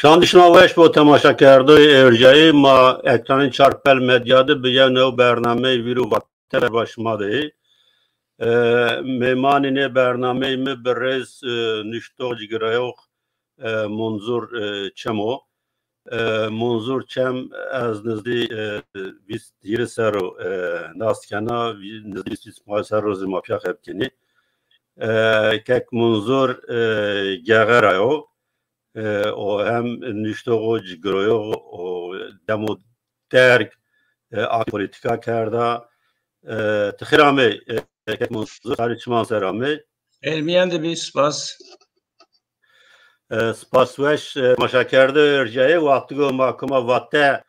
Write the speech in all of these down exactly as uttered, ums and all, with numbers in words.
Dandîşma weş bo temaşakerdoyê erjayî. Ma ekranê Çarpel Medya de bi yew new bernameyê vîr û vate berba şima de yê. E, mêmanê nê bernameyê mi birêz, e, nuştox, cigirayox, e, Munzur, e, Çem o. E, Munzur Çem ez nizdî, e, vîst hîris serr o, e, nas kena, vî-, nizdî vîst vîst û panc serr o zî ma pîya xebitînî. E, kek Munzur, e, Gexe ra yo. E, o hem nuştox o, cigiroyox o, demo derg, e, a polîtîka kerda. E, ti xêr amey, e, kek Munzur, sarê çiman ser amey. Xêr mîyan de bî, spas. E, spas weş, e, temaşakerde erjayê, wextigo ma koma vate,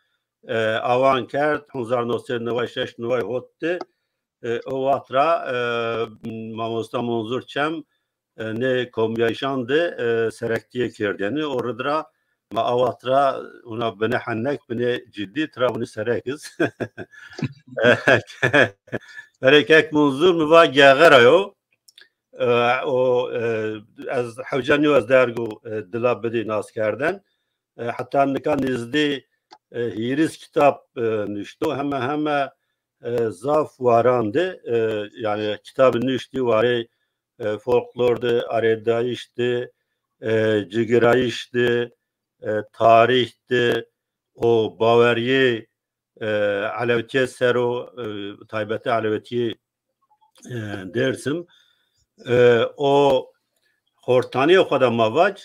e, awan kerd, hezar û new sey û neway şeş neway hot de, e, o wext ra, e, mamosta Munzur Çem, e, nê komyayîşan de, e, serektîye kerdêne. O rid ra ma a wext ra wina binê henek, binê cidî, tira winî serek iz. E, belê kek Munzur mi va Gexe ra yo. E, o, e, ez hewce nîyo ez derg û, e, dila bidî nas kerden. E, heta nika nizdî, e, hîris kitab, e, nuşto. Heme heme, e, zaf waran de, e, yanî kitabî nuştî warê, e, folklor de, arêdayîş de, e, cigirayîş de, e, tarîh de, o bawerîyê, e, elewetîye ser o, e, taybetî elewetîyê, e, Dêrsim. E, o xortanîyê xo de ma vac,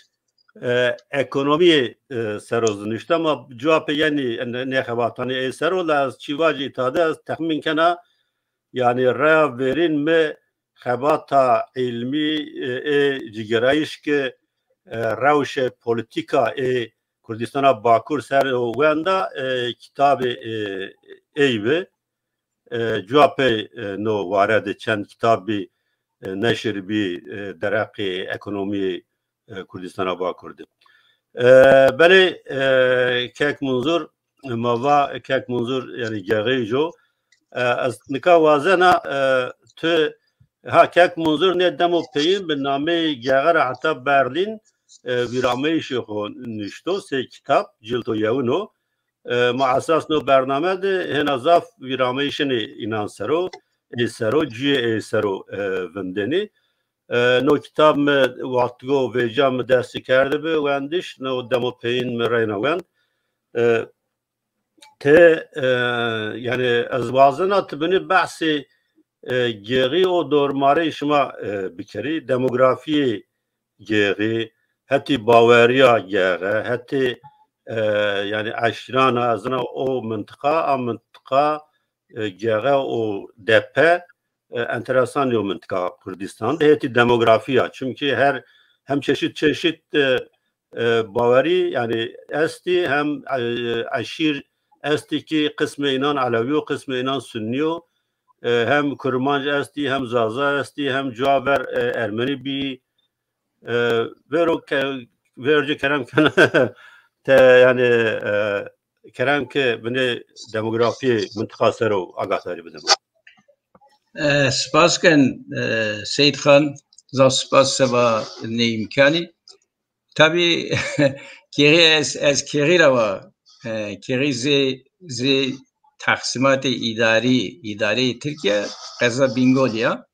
e, ekonomîyê, e, ser o zî nuşta. Ma cuwa pê yenî, e, nê, nê xebatanê ey ser o, la ez çî vacî îta de ez texmîn kena, yanî reya verîn mi xebata îlmî, e, ê cigirayîş ke, e, rewşe polîtîka ê Kurdîstana Bakur ser o wenda, e, kitabê, e, ey bi. E, cuwa pey, e, no ware de çend kitab bî, e, neşir bî, e, dereqê ekonomîyê, e, Kurdîstana Bakur de. E, belê, e, kek Munzur, ma va kek Munzur, yanî Gexeyij o. E, ez nika wazena, e, tu, ha, kek Munzur nê demo peyîn bi nameyê Gexe ra heta Berlîn, e, vîrameyîşê xo nuşto, sey kitab, cilto yewin o. E, ma esas no bername de hêna zaf vîrameyîşinê înan ser o, ê ser o, cuyê ê ser o, e, vindenî. E, no kitab mi wextigo vêca mi destî kerdibi wendiş, no demo peyîn mi reyna wend. E, ti, e, yanî ez wazena ti binî behsê, e, Gêxî û dormareyê şima, e, bikerî, demografîyê Gêxî, hetî bawerîya Gexe, hetî, e, yanî eşîran a, ez zana o mintiqa, a mintiqa, e, Gexe û Depe, e, enteresan yo mintiqa Kurdîstan de, hetî demografîya. Çimkî her hem çeşit çeşit, e, e, bawerî, yanî estî, hem, e, eşîr estî ki qismê înan Elewî yo, qismê înan Sunnî yo. E, hem Kurmanc estî, hem Zaza estî, hem cuwa ver, e, Ermenî bî. E, vero ke, verci kerem ken, te, yanî, e, kerem ke binê demografîyê mintiqa ser o agahdari bide ma. E, spas ken, e, Seyîd Xan, zaf spas seba nê îmkanî. Tabî, Kêxî ez, ez Kêxî ra wa, e, Kêxî zê, zê teqsîmatê îdarî, îdareyê Tirkîya, qeza Bîngolî ya.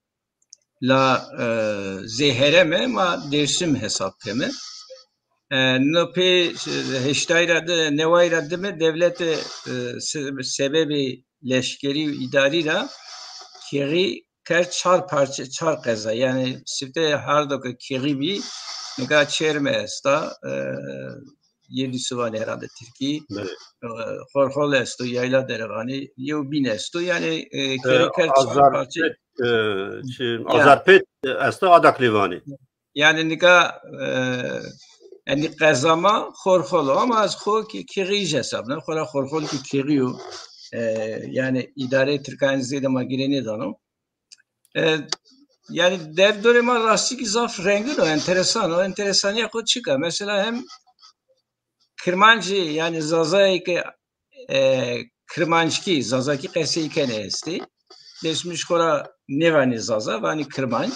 La, e, zê herême ma Dêrsim hesab keme. E, no pê, e, heştay ra di, neway ra dime dewlete, e, se-, sebebê leşkerî û îdarî ra Kêxî kerd çar parçe, çar qeza. Yanî sifte herdo ke Kêxî bî, nika Çerme esta, e, Yedî Sivanî herhalde Tirkî. Belê. E, Xorxol esto, Yayla Derexanî, yew bîn esto. Yanî, e, E, Kêxî kerd çar parçe. Azarpêt, e, çi, Ya. Azarpêt, e, esto, Adaklîvanî. Yanî nika, e, endî qeza ma Xorxol o ama ez xo ki Kêxîyij hesabna. Xora Xorxol ki Kêxî yo. E, yanî îdareyê Tirkanî zêde ma girê nêdano. E, yanî derdorê ma rastî ki zaf rengin o, enteresan o. Enteresanîya xo çik a? Mesela hem Kirmancî, yanî Zazayê ke, e, Kirmanckî, Zazakî qesey kenê estê. Dêrsimij xo ra nêvanê Zaza, vanê Kirmanc.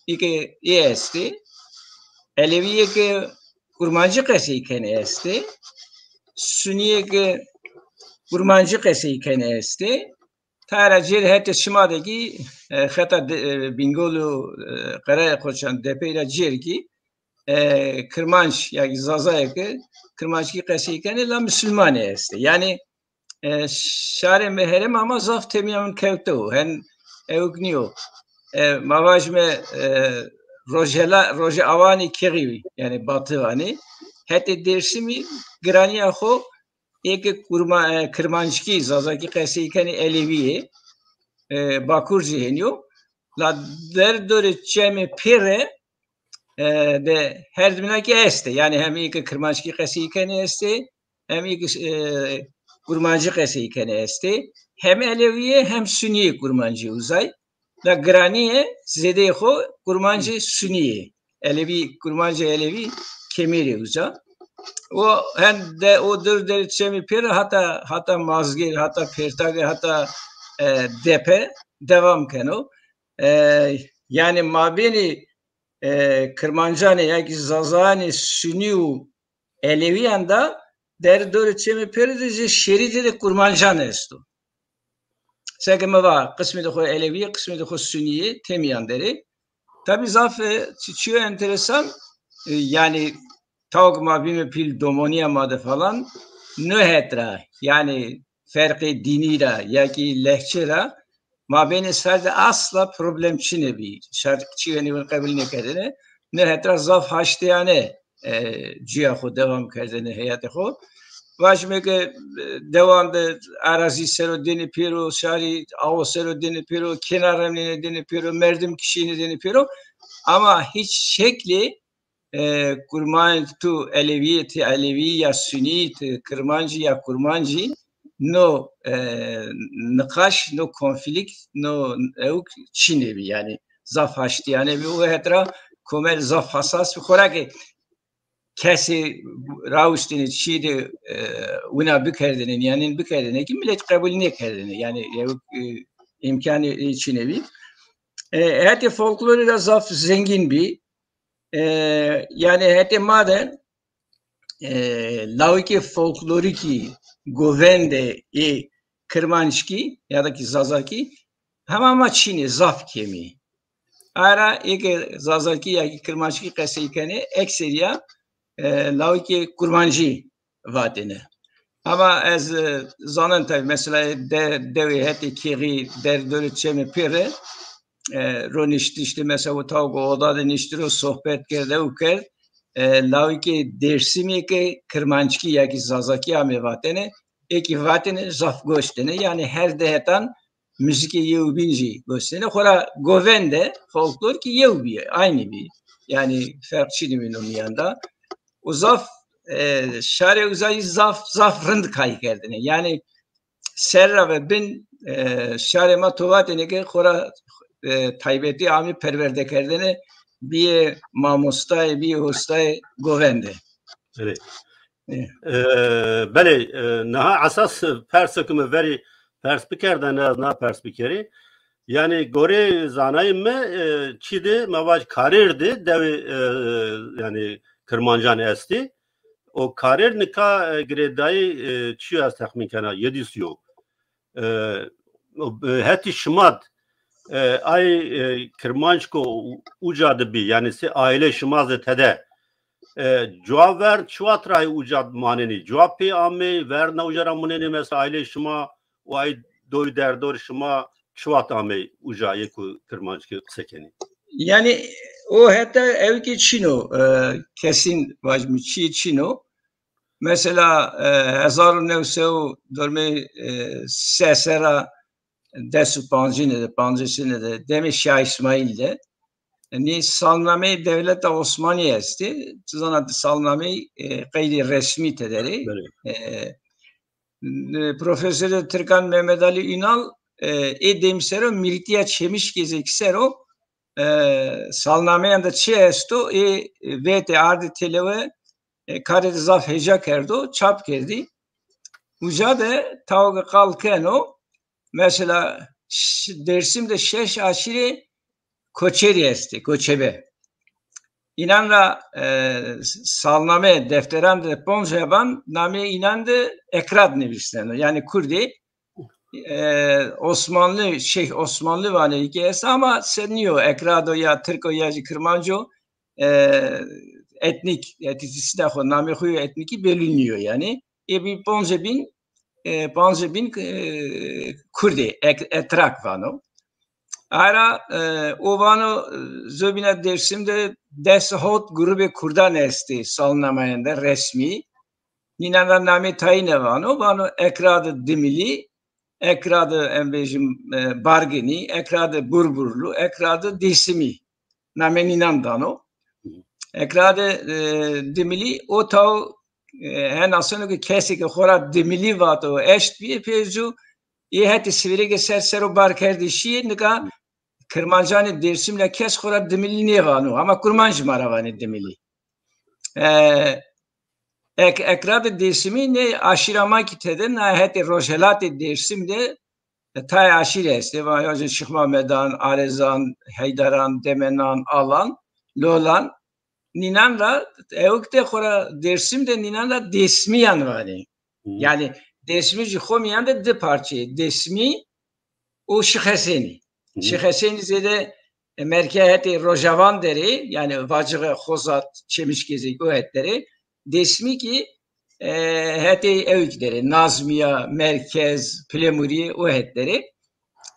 Î ke ê estê. Elewîyê ke kurmancî qesey kenê estê, sunîyê ke kurmancî qesey kenê estê. Tayra cêr hetê şima de kî, e, xeta de, e, Bîngol û, e, Qereya Koçan depey ra cêr kî, e, kirmanc ya kî zazayê ke kirmanckî qesey kenê la musulmanê estê. Yanî, e, şarê mi herêma ma zaf têmîya min kewte o. Hen ewk nîyo. E, ma vajime, e, rojhela, rojê awanî kêxî, yanî batı vanî. Hetê Dêrsimî giranîya xo ê ke kurma-, e, kirmanckî, zazakî qesey kenê elewî yê, e, bakur zî hênî yo. La derdorê çemê pêre, e, de her dimîna kî estê. Yanî hem ê ke kirmanckî qesey kenê estê, hem ê ke, e, kurmancî qesey kenê estê. Hem elewî yê hem sunî yê kurmancî uzay. La giranîye zêdeyê xo kurmancê sunî yê. Elewî, kurmancê elewî kêmî rê uca. O hen de o dor derê çemê pêre hata, hata Mazgêr, hata Pêrtage, hata, e, Depe dewam keno. E, yanî mabênê, e, kirmancanê ya kî zazayanê sunî û elewîyan de der dorê çemê pêre de zî şêrî de de kurmancan esto. Seke mi va, qismê de xo elewî yê, qismê de xo sunî yê, têmîyan der ê. Tabî zaf, e, çi-, çîyo enteresan, e, yanî taw ke ma bîme pîl domonîya ma de falan, no het ra, yanî ferqê dînî ra ya kî lehçe ra, mabênê ser de asla problem çinê bî. Şar çî wenî win qebul nêkerdêne. No het ra zaf haştîyane, e, cîya xo dewam kerdêne, heyatê xo. Vajîme ke, e, dewan de arazî ser o dêne pêro, şarî awo ser o dêne pêro, kêna remnêne dêne pêro, merdim kişîyêne dêne pêro. Ama hîç şeklî, e, kurmanc tu elewî, ti elewî ya sunî, ti kirmancî ya kurmancî, no, e, niqaş, no konflîkt, no ewk çinê bî. Yanî zaf haştîyane bî. O het ra komel zaf hasas bî. Xora ke kesê rawiştêne çî de, e, wina bikerdêne, nîyanên bikerdêne kî milet qebul nêkerdêne. Yanî ewk, e, îmkanê, e, çinê bî. E, hetê folklorî ra zaf zengîn bî. E, yanî hetê ma de, e, lawikê folklorîkî govende ê kirmanckî ya da kî zazakî hema ma çin ê, zaf kêmî. Ara ê ke zazakî ya kî kirmanckî qesey kenê, ekserîya, e, lawikê kurmancî vatêne. Ama ez, e, zanen tabî, mesela de-, dewê hetê kêxî derdorê çemê pêre, e, roniştiştî, mesela o taw ke oda de niştî ro sohbet kerde û kerd, e, lawikê Dêrsimî ke kirmanckî ya kî zazakî ame vatene, ê kî vatene zaf goş dêne. Yanî her di hetan muzîkê yewbîn jî goş dêne. Xora govende, folklor kî yew bî, aynî bî. Yanî ferq çinî bî no mîyan de. O zaf, e, şarê uza zî zaf, zaf rind kay kerdêne. Yanî ser ra ve bin, e, şarê ma to vatêne ke xora, e, taybetî amî perwerdekerdene, bîyê mamostayê, bîyê hostayê govende. Belê. E. E, belê, e, niha esas persê ke mi verî pers bikerdene, ez na pers bikerî. Yanî gorê zanayê mi, e, çî de, ma vaj Karêr de dewê, e, yanî kirmancan estî. O Karêr nika, e, girêdayî, e, çîyo ez texmîn kena, yedîs yo. E, o, e, hetî şimad, e, ay, e, kirmanc ko u-, uca de bî, yanî sê aîlê şimazê tede. E, cuwa ver çiwat ra uca manenî? Cuwa pê amey, ver na uca ra munenî, mesela aîlê şima û ay doy derdor şima çiwat amey uca yê ku kirmanckî qise kenî? Yanî o heta ewkî çin o, e, kesîn vajîme çîyê çin o. Mesela, e, hezar û new sey û dormê, e, sese ra des û pancine de, pancêsine de, demê Şah Îsmaîl de, nî salnameyê dewleta Osmanîye estê. Ti zana, salnameyî, e, qeydê resmî tederê. Belê. E, e, Profesorê Tirkan Mehmet Ali Ünal, e, ê demî ser o Mîrtîya Çemişkêzekî ser o, e, salnameyan de çi esto, ê vetê ardê têlewe, e, karê de zaf heja kerdo, çap kerdî. Uca de taw ke qal keno, mesela, ş-, Dêrsim de şeş aşîrê koçerî estê, koçebe. Înan ra e, salname defteran de ponc heban namê înan de Ekrad nivîsneno. Yanî Kurdî e, Osmanlı, Şeyh Osmanlı vanê ki est ama se nîyo, Ekrad o ya Tirk o ya jî Kirmanc o, e, etnîk, etnîsîtîna xo, namê xo yo etnîkî belli nîyo yanî. Ê bîn poncê bîn, e, pancê bîn e, Kurdê, ek-, Etrak vano. Ara e, o vano e, zobîna Dêrsim de des hot grubê Kurdan estê salnamayên de resmî. Nînan ra namê tayîne vano, vano Ekradê Dimilî, Ekradê em vejim e, Barginî, Ekradê Burburlu, Ekradê Dêsimî. Namê nînan dano. Ekradê e, Dimilî o taw e, hen aseno ke kesê ke xo ra Dimilî vato eşt bîyê pê zû, ê hetê Sivîrêkê ser ser o bar kerdê şîyê, nika Kirmancanê Dêrsim ra kes xo ra Dimilî nêvano, ama Kurmanc ma ra vanê Dimilî. E, ek, Ekradê Dêsimî nê aşîra ma kî tede, na hetê rojhelatê Dêrsim de e, tayê aşîre estê. Vajê Şixmamedan, Arezan, Heyderan, Demenan, Alan, Lolan. Nînan ra, ewk de xo ra Dêrsim de nînan ra Dêsmîyan vanê. Yanî Dêsmî jî xo mîyan de di parçe yê. Dêsmî û Şixesenî. Şixesenî zêde e, merkez hetê Rojavan derê, yanî Vacixê, Xozat, Çemişgezek o het derê. Dêsmî kî e, hetê ewk derê, Nazmîya, Merkez, Pilemurîye o het derê.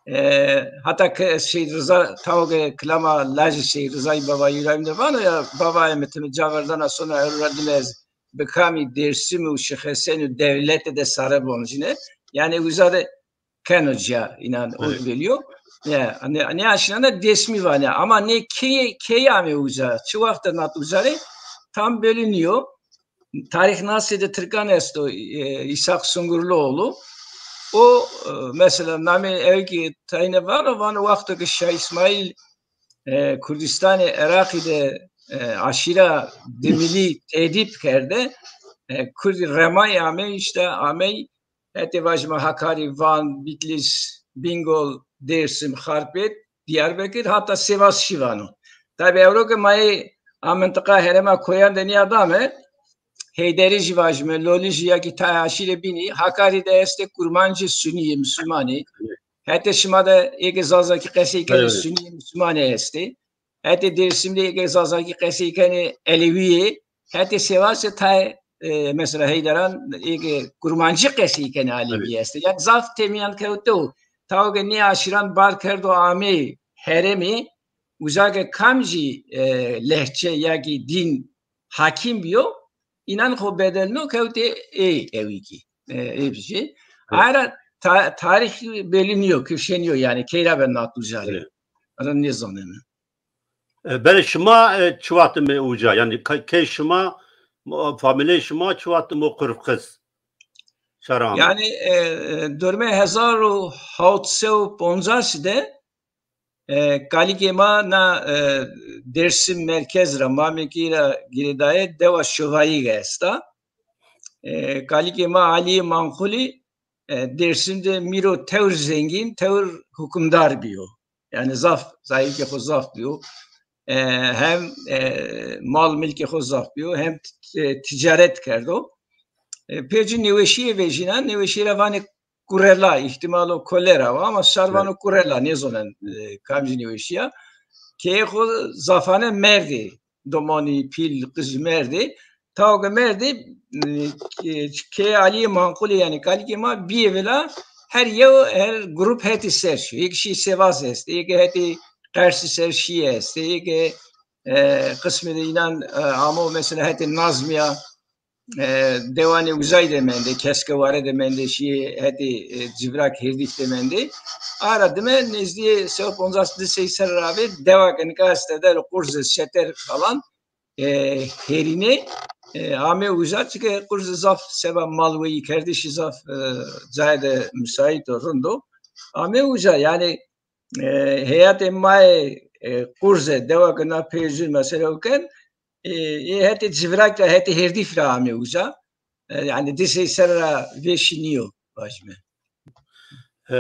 E, hata ke Seyîd Riza, tawo ke kilama lajê Seyîd Rizayî Bava Îbrahîm de vano ya, bavayê mi ti mi ca verdana sona ewro ra dime ez bi kamî Dêrsim û Şixesen û dewlete de sare boncine. Yanî uza de keno ca, înan o belî yo. Ya, nê, nê aşîran de Dêsmî vanê. Ama nê key, key amê uza, çi waxt de nat uza rê tam belî nîyo. Tarîxnasê de tirkan esto, e, Îshak Sungurluoğlu. O e, mesela namê ewkî tayîne vano, vano wexto ke Şah Îsmaîl e, Kurdistanê Iraqî de e, aşîra Dimilî tedîb kerde, e, Kurdî remay amey, îşte amey hetê vajîme Hakarî, Van, Bitlîs, Bîngol, Dêrsim, Xarpêt, Dîyarbekir, hata Sivas şî vano. Tabî ewro ke ma yê a mintiqa herêma koyan de nîyadame, Heyderî jî vajîme, Lolî jî ya kî tayê aşîrê bînî, Hakarî de estê kurmancê sunî yê, musulmanî. Hetê şima de ê ke zazakî qesey kenê sunî yê, musulmanî estê. Hetê Dêrsim de ê ke zazakî qesey kenê elewî yê. Hetê Sivas de tayê e, mesela Heyderan ê ke kurmancî qesey kenê alevî estê. Yanî zaf têmîyan kewte o. Tawo ke nê aşîran bar kerdo amey herêmî, uza ke kamcî e, lehçe ya kî dîn hakîm bîyo, înan xo bedelno kewtê ê ewî kî. E, ê bijê. Aye ra ta-, tarîx belî nîyo, kifşe nîyo yanî key ra ve nat uca rê. Ara nêzaneme. E, belê şima e, çi waxt ame uca? Yanî ke-, key şima, mo-, famîleyê şima çi waxt amo Qurvxiz? Şara ame. Yanî e, e, dormê hezar û hewt sey û poncas de e, kalikê ma na e, Dêrsim merkez ra, Mamekî ra girêdayê dewa Şovayîge esta. E, kalikê ma Alîyê Manqulî e, Dêrsim de mîro tewr zengîn, tewr hukimdar bîyo. Yanî zaf, zayîrkê xo zaf bîyo. E, hem e, mal milkê xo zaf bîyo, hem t-, e, tîcaret kerdo. E, pê ci nêweşîye vejîna, nêweşîye ra vanê kurela, îhtîmal o kolera wa, ama şar vano kurela, nêzonen e, kamcî nêweşî ya. Keyê xo zafane merdê, domanî, pîl, qij merdê. Tawo ke merdê, e, keyê Alîyê Manqulî, yanî kalikê ma bîyê vila, her yew, her grup hetê ser şî. Ê ke şî Sivas estê, ê ke hetê Qersî ser şî estê, ê ke e, qismê de înan e, amo mesela hetê Nazmîya, e, dewanê uzay de mendê, Keskeware de mendê, şîyê hetê e, Civrak Hêrdîf de mendê. Ara dime nêzdîyê sey û poncas, di sey serre ra avê dewa ke nika estê de, Qurzê Şeter falan, e, hêrînê e, amê uca, çike Qurzê zaf seba malweyîkerdişî zaf e, cayê de musaît o, rind o. Amê uca, yanî e, heyatê ma yê e, Qurze, dewa ke na pê zû mesela ken, e, ê hetê Civrak ra, hetê Hêrdîf ra amê uca. E, yanî di sey serre ra vêşî nîyo, vajîme. E,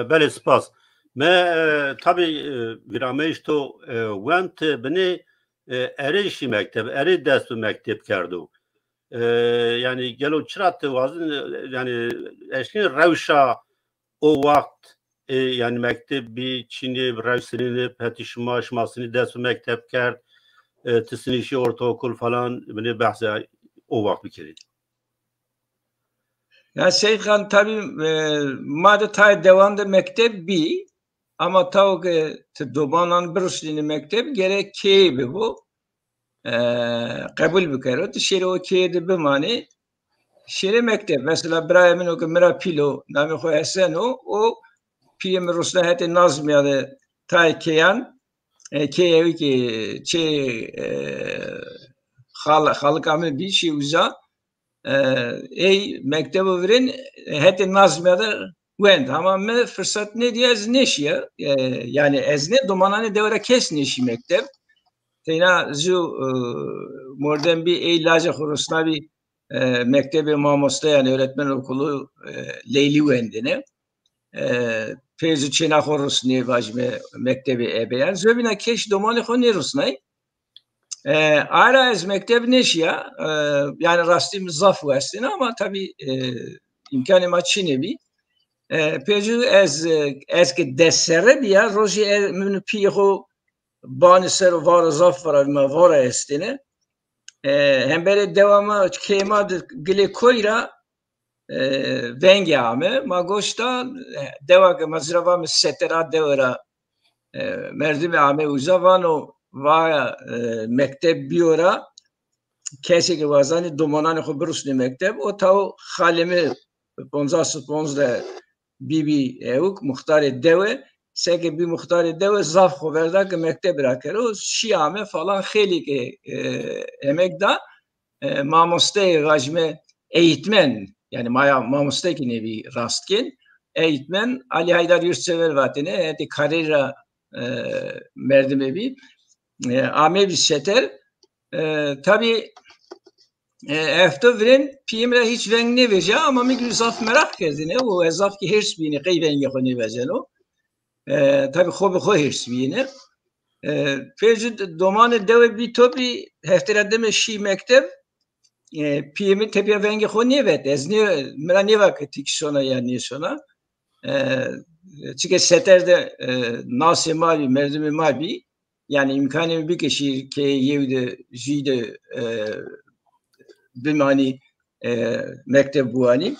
belê, spas. Me e, tabî e, vîrameyîş to e, wend, binê e, erê şî mekteb, erê dest bi mekteb kerdo. E, yanî gelo çira ti wazin, e, yanî eşkîn rewşa o waxt, e, yanî mekteb bî, çinê, rew sinî nê, hetî şima, şima sinî dest bi mekteb kerd, e, ti sinî şî ortaokul falan, binê behsa o waxt bikerî. Ya Seyîd Xan, tabî, e, ma de tayê dewan de mekteb bî, ama tawo ke ti domanan birusnînî mekteb, gerek keyê bibo, e, qebul bikero. Ti şêrê o keyê de bimanê, şêrê mekteb. Mesela birayê min o ke mi ra pîl o, namê xo Hesen o, o pîyê mi rusna hetê Nazmîya de tayê keyan, e, keyê ewî ke çê, e, xal-, xalika mi bî, şî uza, e, ey mektebo virên hetê Nazmîya de wend. Ama mi firsat nêdîya, ez nêşîya. E, yanî ez nê, domananê dewe ra kes nêşî mekteb. Teyna zu, e, mordem bî, ey lajê xo rusnabî, e, mektebê mamoste, yanî öğretmen okulu, e, Leylî wendêne. E, pê zu çêna xo rusnê, vajîme mektebê ebeyan. Zobîna keş domanê xo nêrusnay. E, ara ez mekteb nêşîya, e, yanî rastî mi zaf westêne ama tabî, e, îmkanê ma çinê bî. E, pê zu ez, e, ez ke des serre bîya, rojî e, min û pîyê xo banî ser o, varo zaf vara, ma vara estêne. E, hemberê dewa ma, keyê ma de gilê koy ra, e, vengê ame. Ma goş da, e, dewa ke ma ci ra vame seter, a dewe ra, e, merdimî ame uza, vano, va, e, mekteb bîyo ra, kesê ke wazanê domananê xo birusnê mekteb, o tawo xalê mi poncas û ponc de bîbî ewk, muxtarê dewe, seke bî muxtarê dewe, zaf xo verda ke mekteb rakero, şî ame falan, xeylê ke, e, emek da, e, mamosteyê, vajîme eğitmen, yanî maya mamoste kî nêbî rastgên, eğitmen Alî Haydar Yurtsever vatêne, hetê karêrî ra, e, merdimê bî, e, amebî seter. E, tabî, e, efto virên pîyê mi ra hîç veng nêvejîya ama mi kî zaf meraq kerdêne û ez zaf kî hêrs bîyêne qey vengê xo nêvejeno. E, tabî xo bi xo hêrs bîyêne. E, pê zu domanê dewe bî topî, heftê ra dime şî mekteb, e, pîyê mi tepîya vengê xo nêvet. Ez nê, mi ra nêva ke ti kî sona ya nêsona. E, çike seter de, e, nasê ma bî, merdimê ma bî. Yanî îmkanê mi bî ke şî keyê yew de, jû de, e, bimanî, e, mekteb biwanî.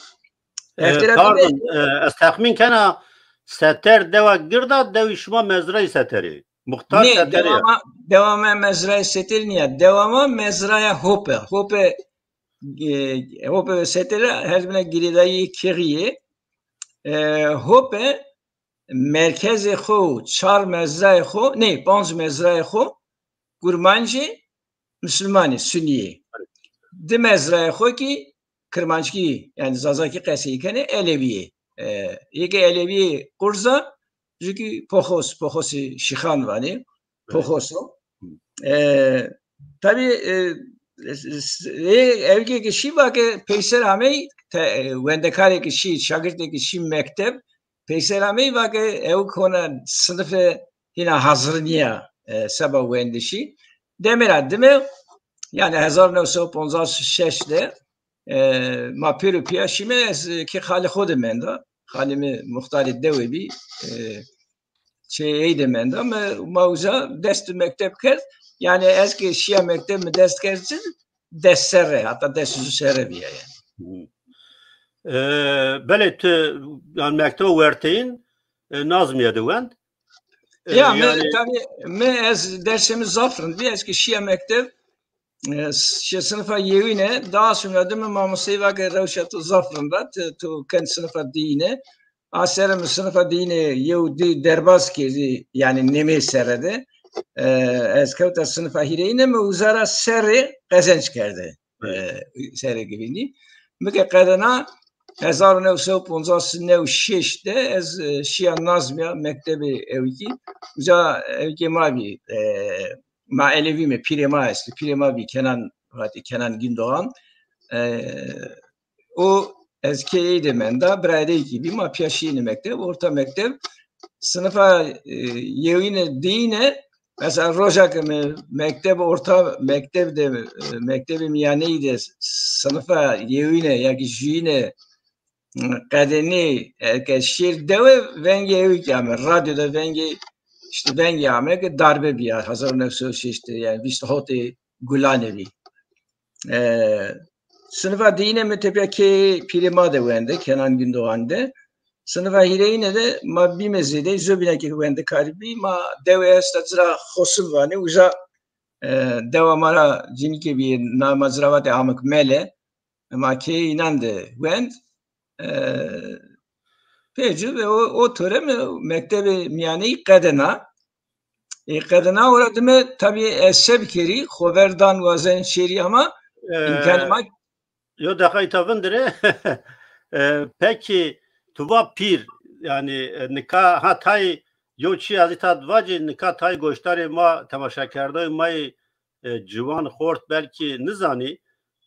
E, heftê ra pardon, e, ez texmîn kena seter dewa gird a, dewî şima mezrayê seterê. Muxtar seterê ya. Dewa ma, dewa ma mezrayê seterê nîya. Dewa ma mezraya Hope. Hope, e, Hope ve seterê her bîna girêdayî kexî yê. E, Hope merkezê xo, çar mezrayê xo, nê, panc mezrayê xo kurmancê, musulmanê, sunîyê. Di mezrayê xo kî kirmanckî, yanî zazakî qesey kenê, elewî yê. E, yê ke elewî yê qurz a, ju kî Poxos, Poxosê Şîxan vanê. Poxos o. E, tabî, e, e, ewkê ke şî va ke peyser amey, te-, e, wendekarê ke şî, şagirtê ke şî mekteb, peyser amey va ke ewk hona sinife hîna hazir nîya, e, seba wendişî. Demê ra dime, yanî hezar new sey û poncas û şeş de, e, ma pêro pîya şîme, ez, e, kê xalê xo de menda. Xalê mi muxtarê dewe bî, e, çê ey de menda. Mi, ma uza dest bi mekteb kerd. Yanî ez ke şîya mekteb mi dest kerd ci, des serre, heta des û zu serre bîya yanî. Hı. E, belê ti, yanî mekteba werteyîn, e, Nazmîye de wend. E, ya, mi, yanî tabî, mi ez dersê mi zaf rind bî, ez ke şîya mekteb, e, şîya sinifa yewîne, daha sonra de mi mamosteyî va ke rewşa to zaf rind a, ti, to ken sinifa diyîne. A serre mi sinifa diyîne yew di derbaz kerdî, yanî nêmeyê serre de. E, ez kewta sinifa hîrêyîne, mi uza ra serrê qezenc kerde. E, serrê girînî. Mi ke qedena hezar û new sey û poncas new şeş de ez, e, şîya Nazmîya, mektebê ewkî. Uca ewkê ma bî, e, ma elewî me, pîrê ma estî. Pîrê ma bî Kenan, vatê Kenan Gündoğan. E, o ez kê ey de menda, birayê dey kî bî, ma pîya şîyêne mekteb, orta mekteb, sinifa, e, yewîne, diyîne, Mesela roja ke mi mekteb orta, mekteb de, e, mektebê mîyaneyî de sinifa yewîne ya ki juyîne, e, qedenî, e, ke şêr dewe, vengê ewî ki ame. Radyo de vengê, işte vengê ame ke darbe bîya, hezar û new sey û şeştî, yani vîst hotê Gulane bî. E, sinifa diyine mi tepya kê pîrê ma de wende, Kenan Gündoğan de. Sinifa hîreyine de ma bîme zêde, zobîna ke wendekarî bî, ma dewe esta ci ra Xosim vanê, uca, e, dewa ma ra cinîke bî, na ma ci ra vatê Amik Mele, ma kê înan de wend. E, pê ci ve o, o tore mi mektebê mîyaneyî qedena. E, qedena ora dime tabî ez se bikerî, xo ver dan wazen şêrî ama îmkanê ma. Yo deqa îta vindire. E, pekî tu va pîr, yani, e, nika ha tay yo çî ez îta vacî, nika tay goştarê ma, temaşekerdoyê ma yê, e, ciwan xort belkî nizanî.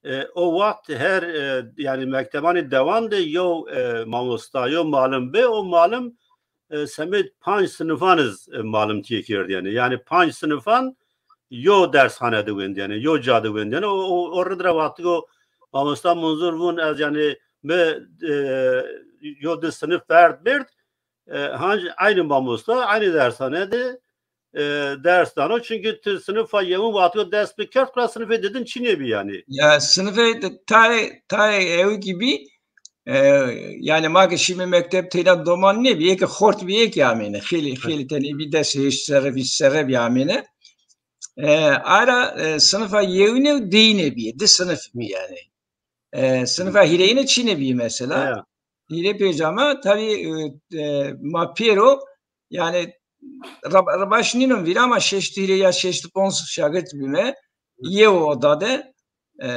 E, o waxt her, e, yani mektebanê dewan de yo, e, mamosta, yo malim bê, o malim, e, semêd panc sinifan iz, e, malimtîye kerdîyene. Yani panc sinifan yo dershane de wendîyene, yo ca de wendîyene. O, o, o rind ra wextî go mamosta Munzur vûn ez yani mi, e, yo di sinif verd bêrd, e, hanc eynî mamosta, eynî dershane de, e, ders dano. Çunkî ti sinifa yewin wextî dest bikerd, kura sinifê didin çinê bî yani. Ya sinifê de tay, tay ew kî bî, e, yani ma ke şîme mekteb teyna doman nêbî, ê ke xort bî ê kî amêne. Xêlî, xêlî tenê bî des hêşt serre, vîst serre bî amêne. E, ara, e, sinifa yewine û deyine bîye, di sinif bî yani. E, sinifa hîreyine çinê bî mesela. Hîrê pêca ma, tabî, e, e, ma pêro, yani, ra-, ra-, baş nînon vîra ama şeştî hîrê ya şeştî ponc şagirt bîme. Yew oda de, e,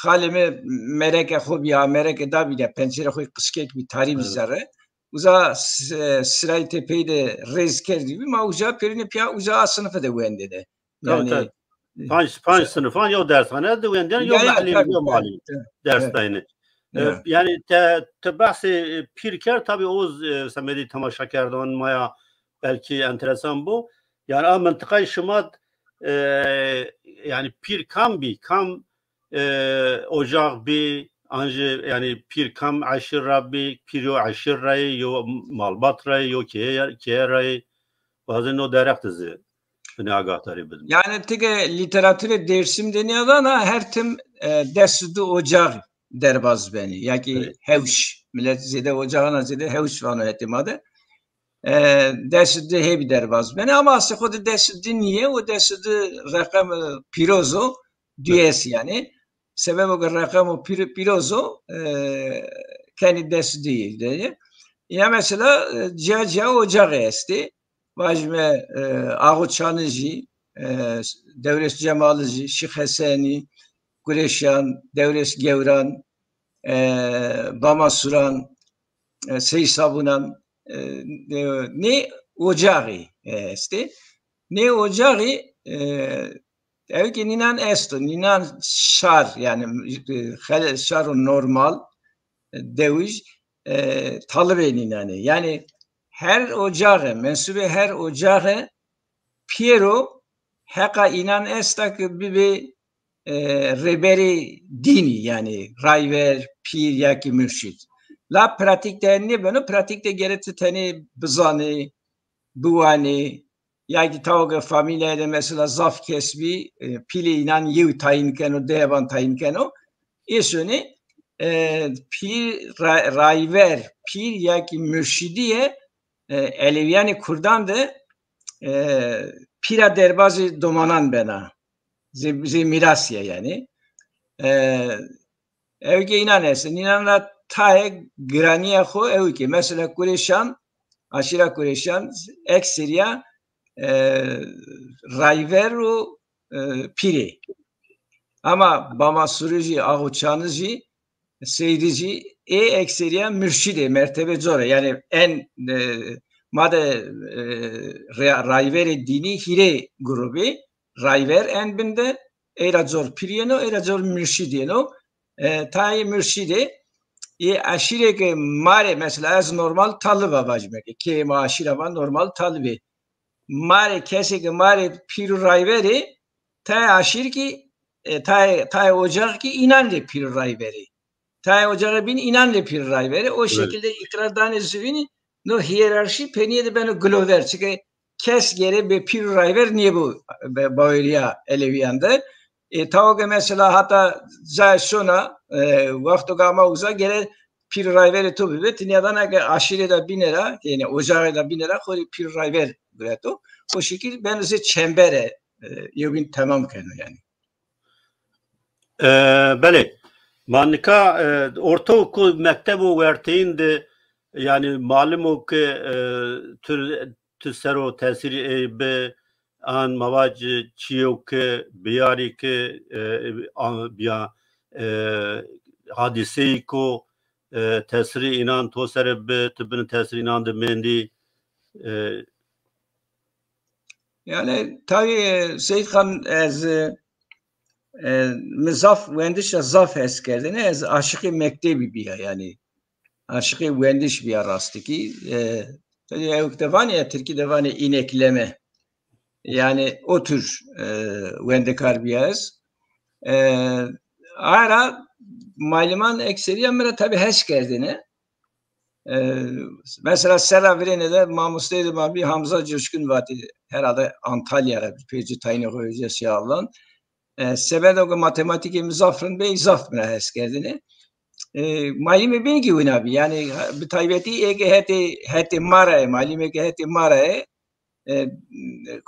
xalê mi mereke xo bîya, mereke da bîne, pencerê xo qişkek bî, tarî bî zerre. Uza s-, e, sirayê tepeyî de rêz kerdî bî, ma uca pêrîne pîya uca a sinife de wendêne. Tabii, yani, tabii. Panc, panc sinifan yew dershane de wendîyene, yew ya, ya, mehlî, tabii, yew tabii, maliye tabii, ders dayne. E, yani te, te behsê, e, pîr kerd, tabii o, e, semedî temaşekerdoxan ma ya belkî enteresan bo. Yani a mintiqayê şima, e, yani pîr kam bî, kam, e, ocax bî, ancî yani pîr kam eşîr ra bî, pîr yo eşîr ra yê, yo malbat ra yê, yo keye, keye ra yê. Wazên no derheq de zî binê agahdarî bidim. Yani ti ke lîteraturê Dêrsim de nîyadana her tim, e, des û di ocax derbaz benî. Ya kî hewş. Milet zêde ocaxana zêde hewş vano hetê ma de. E, des û di hêbî derbaz benî ama aslê xo de des û di nîyê, o des û di reqem, e, pîroz o, duyes yani. Sebebo ke reqemo pîr-, pîroz o, e, kenî des û di yê. Ya mesela, e, ciya ciya ocaxê estê. Vajîme, e, Axo Çanijî, e, Dewres Cemaliji, Şîx Hesenî, Gureşan, Dewres Gewran, e, Bama Suran, e, Sey Sabunan, e, e, nê ocaxî, e, estê. Nê ocaxî, e, ew kî nînan esto, nînan şar, yani, e, xele-, şaro normal, e, dewij, e, talibê nînan ê. Yani her ocaxe, mensubê her ocaxe pêro heqa înan esta ke bibê, e, rêberê dînî, yani rayver, pîr ya kî murşîd. La pratîk de nêbeno, pratîk de gere ti tenê bizanê, biwanê, ya kî tawa ke famîlyayê de mesela zaf kes bî, e, pîlê înan yew tayîn keno, di heban tayîn keno. Ê sonê, e, pîr, ra-, rayver, pîr ya kî murşîdîye, e, elewîyanê kurdan de, e, pîra derbazê domanan bena. Zê, zê mîrasî ya yanî. E, Ew kî înan esto. Înan ra tayê giranîya xo ew kî. Mesela Kurêşan, aşîra Kurêşan, ekserîya, e, rayver û, e, pîrê. Ama Bama Surijî, Axo Çanijî, Seydijî, ê ekserîya murşîdê, mertebe cor ê. Yani en, e, ma de, e, ra-, rayverê dînî hîrê grubî, rayver en bin de, ey ra cor pîr yeno, ey ra cor murşîd yeno. E, tayê murşîdê, ê eşîrê ke ma rê, mesela ez normal talib a vajîme ke, kê ma, aşîra ma normal talib ê. ma rê, kesê ke ma rê pîr û rayver ê, tayê aşîr kî, e, tayê, tayê ocax kî înan rê pîr û rayver ê. Tayê ocaxê bîn înan rê pîr û rayver ê. O şekilde îqrar danê zuvînî, no hîyerarşî penîye de beno gilover. Çike kes gere bê pîr û rayver nêbo be-, bawerîya Elewîyan de. E, tawa ke mesela hata cayê sona, e, wexto ke ama uza gere pîr û rayverê to bibe, ti nîyadana ke aşîrê de bîne ra, yanî ocaxê de bîne ra xo rê pîr û rayver gureto. O şekil beno zê çembere, e, yewbîn temam keno yanî. E, belê. Ma nika, e, ortaokul, mektebo werteyîn de, yanî malim o ke, e, tu, tu ser o tesîrî ey bi, an ma vac çîyo ke biyarî ke, e, a, biya, e, hadîseyî ko, e, tesîrî înan to ser bi, tu bin tesîrî înan de mendî, e, Yanî, tabî, e, Seyîd Xan, ez, e, e, mi zaf wendiş ra zaf hes kerdêne, ez aşiqê mektebî bîya, yanî aşiqê wendiş bîya rastî kî. E, tabî ewk de vanê ya, tirkî de vanê înekleme. Yanî o tür, e, wendekar bîya ez. E, aye ra maliman ekserîya mi ra tabî hes kerdêne. E, mesela serra virêne de mamosteyê de ma bî Hamza Coşkun vatê, herhalde Antalya ra bî, pê ci tayînê xo vecîya sîya avlan. E, sebedo ke matematîkê mi zaf rind bî, ey zaf mi ra hes kerdêne. E, malimê bîn kî wina bî. Yanî bi taybetî ê ke hetê, hetê ma ra yê, malimê ke hetê ma ra yê, e,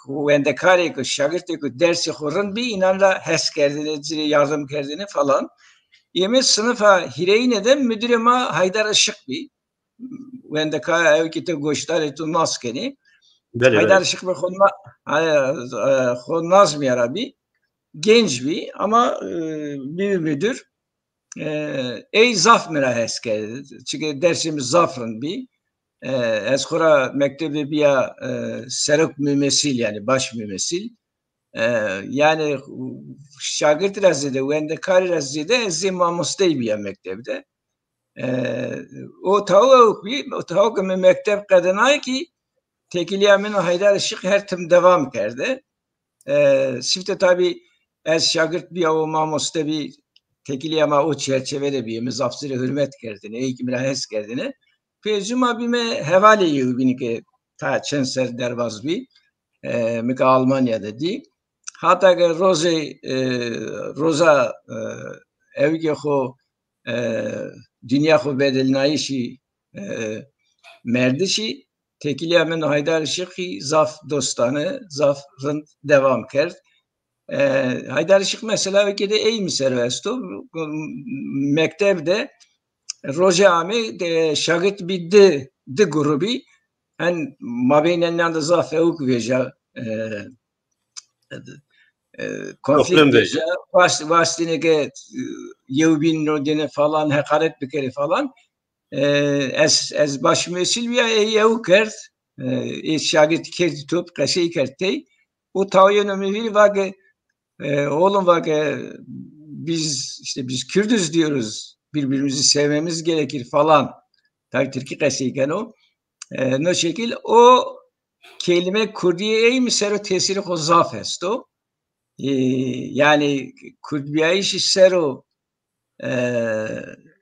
wendekarê ku, şagirtê ku dersê xo rind bî, înan ra hes kerdêne, ci rê yardim kerdêne falan. Ê mi sinifa hîrêyîne de mudirê ma Haydar Işık bî. Wendekar, ewkî ti goşdarê, tu nas kenî. Belê, Haydar belê. Işık bî xo na-, e, e, xo nazmîya ra bî. Genc bî ama, e, bî mudir. E, ey zaf mi ra hes kerd. Çike dersê mi zaf rind bî. E, ez xo ra mekteb de bîya, e, serok mumesîl, yanî baş mumesîl. E, yanî şagirtî ra zêde, wendekarî ra zêde ez zê mamostey bîya mekteb de. E, o taw ewk bî, o taw ke mi mekteb qedinay kî, têkilîya min û Haydar Işık her tim devam kerde. E, sifte tabî ez şagirt bîya, o mamoste bî, têkilîya ma o çerçeve de bîye. Mi zaf ci rê hurmet kerdêne, ey kî mi ra hes kerdêne. Pê ci ma bîme hevalê yewbînî ke ta çend ser derbaz bî. E, mi ke Almanya de dî. Hata ke rozê, e, roza, e, ewkê xo, e, dinya xo bedelnayîşî, e, merdişî, têkilîya min û Haydar Işıkî zaf dostane, zaf rind devam kerd. E, Haydar Işık mesela ewkê de ey mi ser o esto. Mekteb de rojê amê, e, şagirt bî di, di grubî. Hen mabeynen nan de zaf ewk vêja, e, e, konflîkt vêja. Wast-, wastêne ke, e, yewbîn no dêne falan, heqaret bikerê falan. E, ez, ez baş mumesîl bîya, ey ewk kerd. E, ê şagirtî kerdî top, qesey kerd tey. O tawîyeno mi vîrî, va ke, e, oğlum, va ke, biz, işte, biz Kürdüz diyoruz, birbirimizi sevmemiz gerekir falan. Tabî tirkî qesey keno. E, no şekil o kelîme kurdîye ey mi ser o tesîrê xo zaf esto. E, yanî kurdbîyayîşî ser o, e,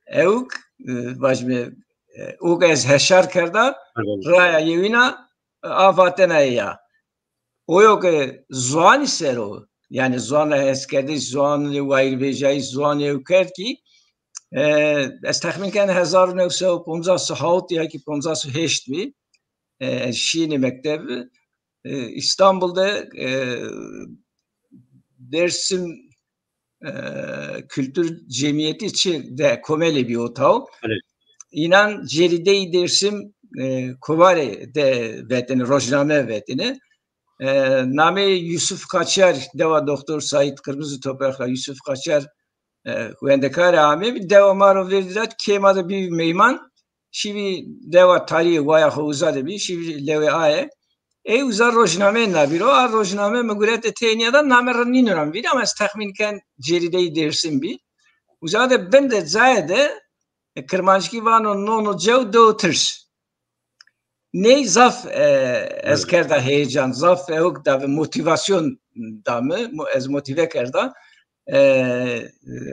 ewk, e, vajîme, e, o ke ez heşar kerda, raya yewîna, e, a vatena ya. O yo ke ziwanî ser o, yanî ziwan ra heskerdiş, ziwanî wayîrvejayîş, ziwanî ewk kerd kî, e, ez texmîn ken hezar û new sey û poncas û hawt ya kî poncas û heşt bî. E, ez şîyêne mekteb. E, Îstanbul de, e, Dersim, e, Kültür Cemiyeti çi de komelê bî o taw. Evet. Înan Cerîdeyî Dersim, e, Kovarê de vetêne, rojname vetêne. E, nameyê Yusuf Kaçar, dewa Doktor Said Kırmızı Toprak ra Yusuf Kaçar, e, wendekarê amê bî, dewa ma ro vêrdî ra, kê ma de bî meyman. Şîvî dewa tarîye, waya xo uza de bî, şîvî lewê aye. Ey uza rojnameyê nabî ro, a rojname mi gurete tênîya da, name rind nîno ra mi vîrî, ama ez texmîn ken Cerîdeyî Dêrsim bî. Uza de bin de cayê de, e, kirmanckî vano nono cew dew tirs. Ney zaf e, ez kerda heyecan, zaf ewk da ve motivasyon da mi, mo- ez motive kerda. E,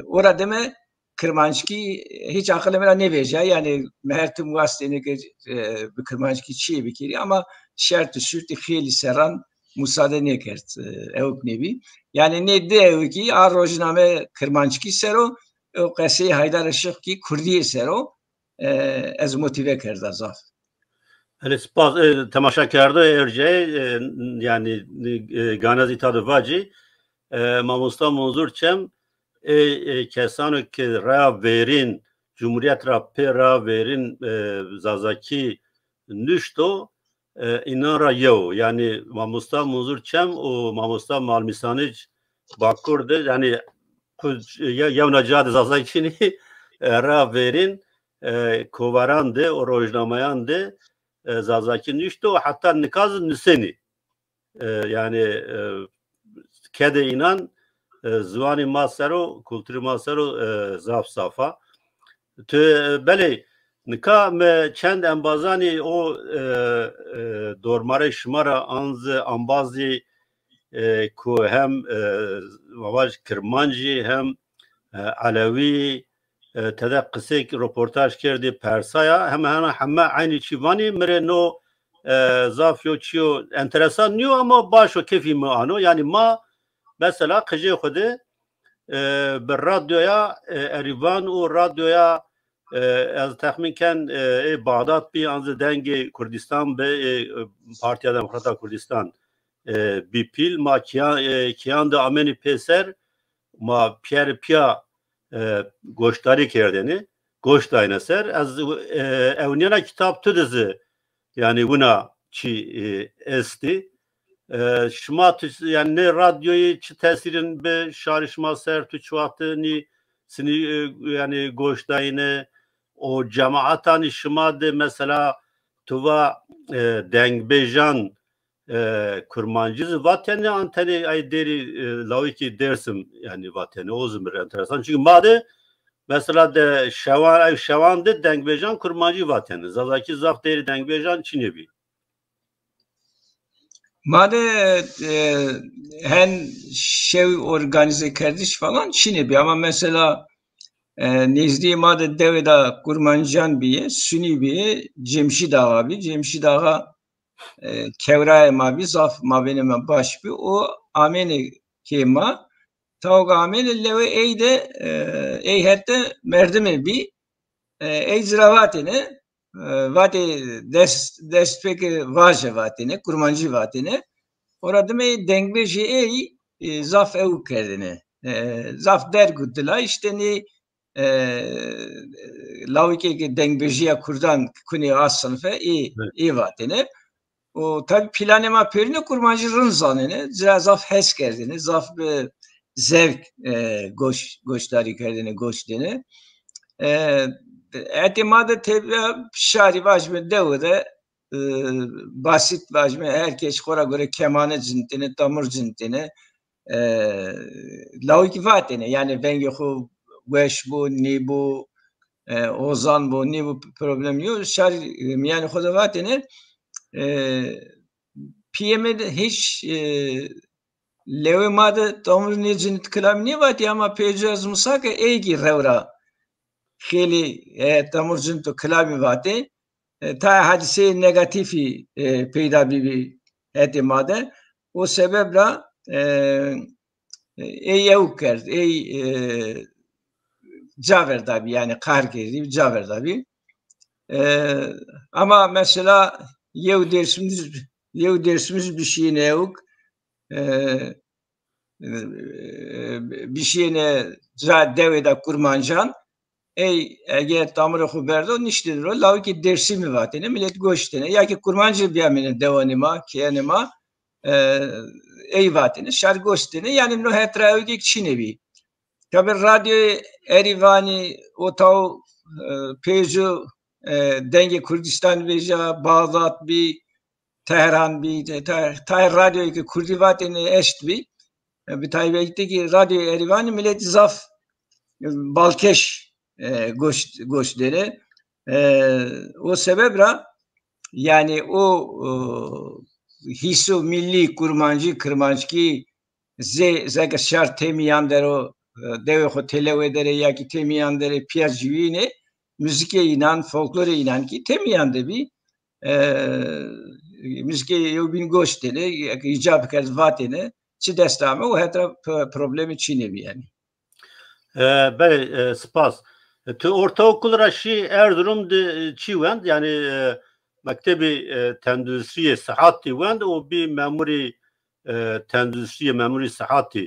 ora deme Kirmanckî hiç aqilê mi ra nêvejîya. Yanî mi her tim wastêne ke e, bi Kirmanckî çiyê bikirî ama şert û şurtî xeylî serran musade nêkerd e, ewk nêbî. Yanî nê di ewkî a rojname Kirmanckî ser o, o qeseyê Haydar Işık kî Kurdîye ser o. E, ez motive kerda zaf. Belê, spas. E, temaşa kerdo erceyê, e, yanî, e, gane zî ta de vacî, e, mamosta Munzur Çem, e, e, kesano ke raya verîn, cumhuriyet ra pê raya verîn, e, Zazakî nuşto, e, înan ra yew o. Yanî mamosta Munzur Çem û mamosta Malmîsanic Bakur de, yanî ku ye- yewna ca de Zazakî nî, e, raya verîn, e, kovaran de û rojnameyan de, e, Zazakî nuşto, heta nika zî nusenî. E, yanî, e, kedê înan, e, ziwanî ma ser o, kulturî ma ser o, e, zaf zaf a. Tu, e, belê, nika mi çend embazanî o, e, e, dormarê şima ra an zî embazî, e, ku hem, e, ma vaj Kirmancî hem, e, Elewî, e, tede qisey roportaj kerdî, persaya, heme heme heme eynî çî vanî, mi rê no, e, zaf yo çîyo enteresan nîyo ama baş o, kefî mi ano. Yanî ma mesela qijê xwu de, e, bi radyoya, e, Erîvan û radyoya, e, ez texmîn ken, e, ê Baxdad bî, an zî Dengê Kurdistan bi, e, Partiya Demokrata Kurdistan, e, bî pîl. Ma kîyan, e, kîyan de amênî pêser, ma pîyer pîya, e, goşdarî kerdêne, goş dayne ser. Ez, e, ewnîyena kitab tu de zî, yanî wina çî, e, estî. E, şima tu, yanî nê radyoyî çi tesîrin bi şarî şima ser, tu çi wextî nî sinî, e, yanî goş dayne, o cemaetanî şima de mesela tu va, e, dengbêjan, e, kurmancî zî vatêne, an tenê ay dêrî, e, lawikî Dêrsim yanî vatêne, o zî mi rê enteresan. Çunkî ma de mesela de şewan, ay şewan de dengbêjan kurmancî vatêne. Zazakî zaf dêrî dengbêjan çinê bî. Ma de, e, hen şew organize kerdiş falan çinê bî. Ama mesela, e, nêzdîyê ma de dewê de kurmancîyan bîye, sunî bîye, Cemşîd Axa bî. Cemşîd Axa, e, kewrayê ma bî, zaf mabênê ma baş bî. O amêne kê ma, tawga amêne lewê ey de, e, ey hette merdimê bî. E, ey ci ra vatêne, e, vatê dest, dest pêke vaje vatêne, kurmancî vatêne. Ora dime dengbêjê ey, e, zaf ewk kerdêne. E, zaf derg û dila, îşte nê, e, lawikê ke dengbêjîya kurdan kunê a sinfe, ê, ê vatêne. O tabi planê ma pêrune kurmancî rind zanêne, ci ra zaf hes kerdêne, zaf bi zevk, e, goş, goşdarî kerdêne, goş dêne. E, hetê ma de tebîa şarî vajime dewe de, e, basit vajime, her kes xo ra gore kemane cinitêne, tamur cinitêne. E, lawikî vatêne, yanî vengê xo weş bo, nîbo, e, ozan bo, nîbo, problem yo. Şarî, e, mîyanê xo de vatêne, e, pîyê mi de hîç, e, lewê ma de tamur nêcinit kilamî nêvatî ama pêco ez musa ke ey kî rew ra xeylî, e, tamur cinit û kilamî vatê. E, tayê hadîseyê negatîfî, e, peyda bîbî hetê ma de. O sebeb ra, e, e, ey ewk kerd, ey, e, ca verdabî, yanî qahr kerdî, ca verdabî. E, ama mesela yew Dêrsimij, yew Dêrsimij bişîyêne ewk, e, e, bişîyêne ca dewê de kurmancan, ey eger tamurê xo berdo, niştêne ro, lawikê Dêrsimî vatêne, milet goş dêne. Ya ki kurmancî bîyamêne dewanê ma, keyanê ma, e, ey vatêne, şar goş dêne. Yanî no het ra ewkêk çinê bî. Tabi radyoyê Erîvanî o taw, e, pêco, e, Dengê Kurdistan vêja, Baxdad bî, Tehran bî, te-, te-, tayê radyoyê ke kurdî vatêne eşt bî. E, bi taybetî kî radyoyê Erîvanî miletî zaf, e, balkêş, e, goş, goş dêne. E, o sebeb ra Yanî o, e, hîso millî, kurmancî, kirmanckî zê, zeke şar tê mîyan der o, e, dewê xo têlewe der ê ya kî tê mîyan der ê pîya ciwînê, muzîkê înan, folklorê înan kî tê mîyan de bî. E, muzîkê yewbîn goş têne, îca bikerd vatêne, çi dest ame û het ra p-, problemî çînê bî yanî. E, belê, e, spas. E, tu ortaokul ra şî Erzurum de, e, çi wend? Yanî, e, mektebî, e, tenduristriyê sihatî wend û bî memurî, e, tenduristriyê, memurî sihatî.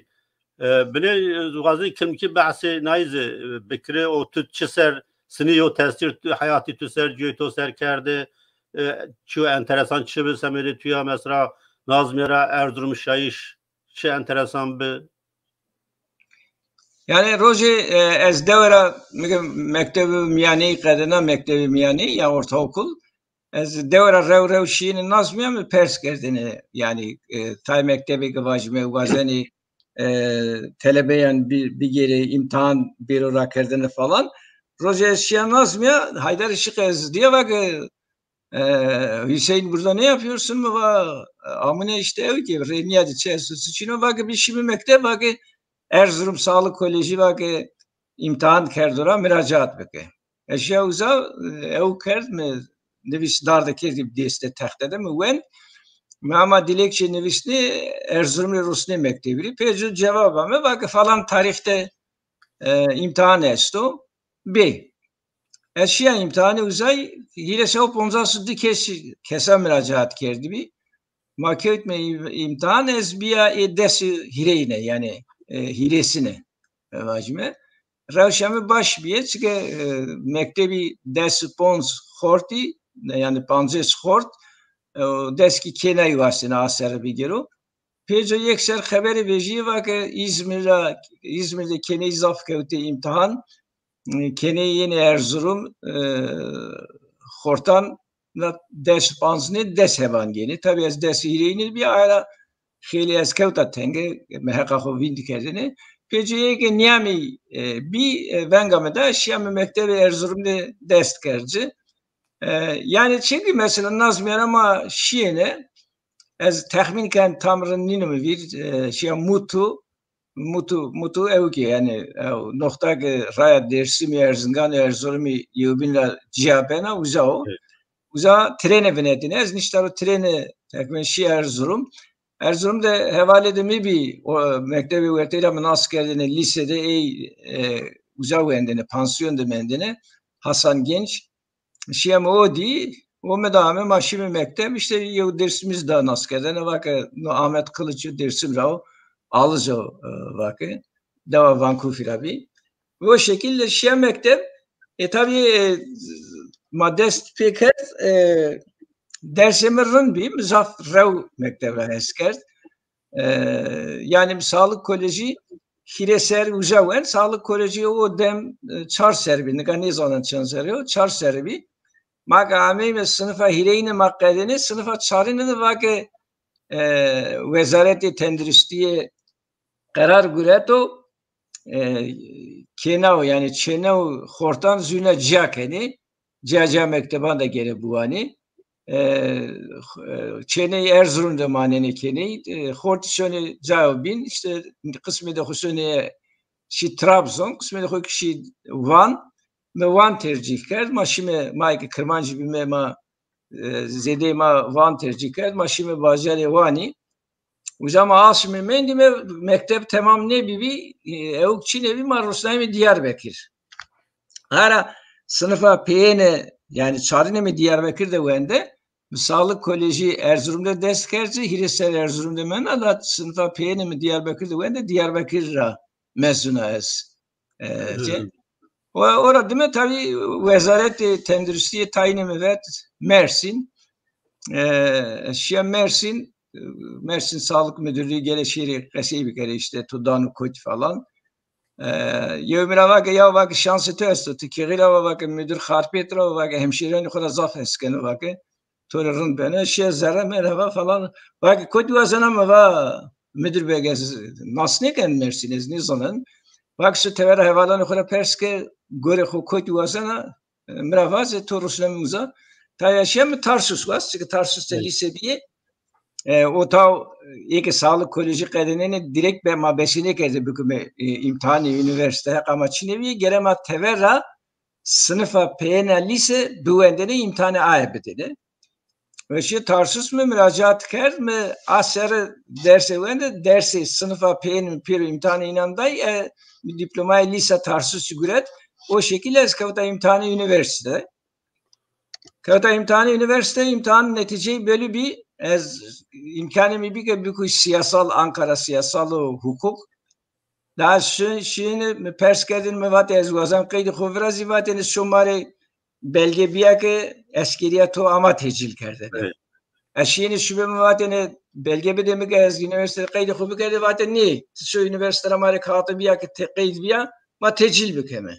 E, binê, e, wazî kimkî behsê nayî zî, e, bikirê û tu çi ser, sinî yo tesîr tu, heyatî tu ser, cuyê to ser kerde, e, çi enteresan çi bi semedê tu ya mesela Nazmîye ra Erzurum şayîş çi enteresan bi? Yanî rojê, e, ez dewe ra, mi-, mektebê mîyaneyî qedena, mektebê mîyaneyî ya ortaokul. Ez dewe ra rew rew şîyêne Nazmîye, mi pers kerdêne. Yanî, e, tay mektebê ke vajîme wazenê, e, telebeyan bi-, bigêrê, îmtihan bêro rakerdene falan. Rojê ez şîya Nazmîye, Haydar Işık ez dîya, va ke, e, "Hüseyin, burada ne yapıyorsun?" Mi va, "Amune işte, ew ki, rê nîya de çi esto, çi çin o?" Va ke "Bir şîme mekteb", va ke "Erzurum Sağlık Kolejî", va ke "îmtihan kerdo ra, muracaat bike." Ez şîya uza, e, ew kerd, mi nivîs darde kerdî destê texte de, mi wend. Mi ama dilekçe nivîsnê, Erzurumî rusnê mektebî rê. Pêco cewab ame, va ke "Falan tarîxte, e, îmtihan esto, bê." Ez şîya îmtihanê uzay, hîrê sey û poncas û di kes, kesa muracaat kerdîbî. Ma kewtme îm-, îmtihan, ez bîya ê des û hîrêyine, yanî, e, hîrêsine, e, vajîme. Rewşa mi baş bîye, çike, e, mektebî des û ponc xortî, yanî pancês xort, e, des kî kênay wastêne a serre bigêro. Pêco yek ser xeberê vejîye, va ke Îzmîr ra, Îzmîr de kêney zaf kewtê îmtihan, e, kêney yenê Erzurum, e, xortan na des û panc nê, des hevan gênê. Tabî ez des û hîrêyine bîya, aye ra xeylê ez kewta tenge, mi heqa xo vînd kerdêne. Pêco yê ke nîyamî, e, bî, e, venga mi da, şîya mi mektebê Erzurum de dest kerd ci. E, yanî çimkî mesela Nazmîye ra ma şîyêne, ez texmîn ken tam rind nîno mi vîr, e, şîya Mutu, Mutu, Mutu ew kî, yanî, ew noxta ke raya Dêrsimî, Erzingan û Erzurumî yewbîn ra cîya bena, uza o. Evet. Uza trêne vinetêne. Ez nişta ro trêne, teqrîben şî Erzurum. Erzurum de hevalê de mi bî, o mektebê werteyî ra mi nas kerdêne, lîse de ey, e, uza wendêne, pansiyon de mendêne. Hasan Genç. Şîya mi o dî, o mi da ame, ma şîme mekteb, îşte yew Dêrsimî zî da nas kerdene, va ke no Ahmet Kılıç o, Dêrsim ra o, Alıco, e, va ke, dewa Vancouver ra bî. O şekil de şîya mekteb, e, tabî, e, ma dest pê kerd, e, dersê mi rind bî, mi zaf rew mekteb ra hes kerd. E, yanî Sağlık Kolejî hîrê ser uca wend. Sağlık Kolejî o dem, e, çar ser bî. Nika nêzanen çend ser o, çar ser bî. Ma ke ameyme sinifa hîrêyine ma qedêne, sinifa çarîne de va ke, e, Wezaretê Tenduristîye qerar gureto, e, kênaw, yanî çênew xortan zûna cîya kenê, cîya cîya mekteban de gere biwanê. E, e, çêney Erzurum de manenê kêney. E, xortî şonê cayo bîn, îşte qismê de xo şonê şî Trabzon, qismê de xo kî şî Van. Mi Van tercîh kerd. Ma şîme, ma ke kirmancî bîme, ma, e, zêdeyê ma Van tercîh kerd. Ma şîme bajarê Wanî. Uca ma aşmî mendîme, mekteb temam nêbîbî, e, ewk çînê bî, ma rusnayîme Diyarbekir. Ara sinifa peyêne, yanî çarîne mi Diyarbekir de wende, mi Sağlık Kolejî Erzurum de dest kerd ci, hîrê ser Erzurum de menda, la sinifa peyêne mi Diyarbekir de wende, Diyarbekir ra mezun a ez. E, Hı hı. Ora dime tabî Wezaretê Tenduristîye tayînê mi vet Mersîn. E, şîya Mersîn, Mersîn Sağlık Müdürlüğü gere şêrê qesey bikerê, îşte to dano kotî falan. E, yew mi ra va ke, ya, va ke şansê to esto, ti kêxî ra va, va ke müdür Xarpêt ra, va ke hemşîreyanê xo ra zaf hes keno, va ke to rê rind beno. Şîya zerre merheba falan. Va ke kotî wazena, mi va müdür beg, ez nas nêken Mersîn, ez nêzanen. Va ke şi tevera hevalanê xo ra pers ke, gorê xo kotî wazena, e, mi ra vaze, to rusneme uza. Tayê şîya mi Tarsus wast, çike Tarsus de lîse bîye. E, o taw, ê ke Sağlık Kolejî qedênenê, direkt be ma besenêkerdê bikime, e, îmtihanê unîversîte, heq ama çinê bîye, gere ma tever ra sinifa peyêna lîse biwendêne, îmtihanê aye bidêne. Ve şî Tarsus mi muracaat kerd, mi a serre dersê wende, dersê sinifa peyên mi pêro îmtihanê înan day, e, mi dîplomayê lîsa Tarsusî guret. O şekil ez kewta îmtihanê unîversîte. Kewta îmtihanê unîversîte, îmtihan netîceyî belli bî. Ez îmkanê mi bî ke bikû siyasal, Ankara siyasal û hukuk. Daha şi-, şîne mi pers kerdin, mi vatê ez wazan qeydê xo virazî, vatêne şo ma rê belge bîya ke eskerîya to ama tecîl kerdêne. Evet. Ez şîne şube mi vatêne belge bide mi ke ez unîversîte qeydê xo bikerdê, vatê nê, ti şo unîversîte ra ma rê kaxite bîya ke ti qeyd bîya, ma tecîl bikeme.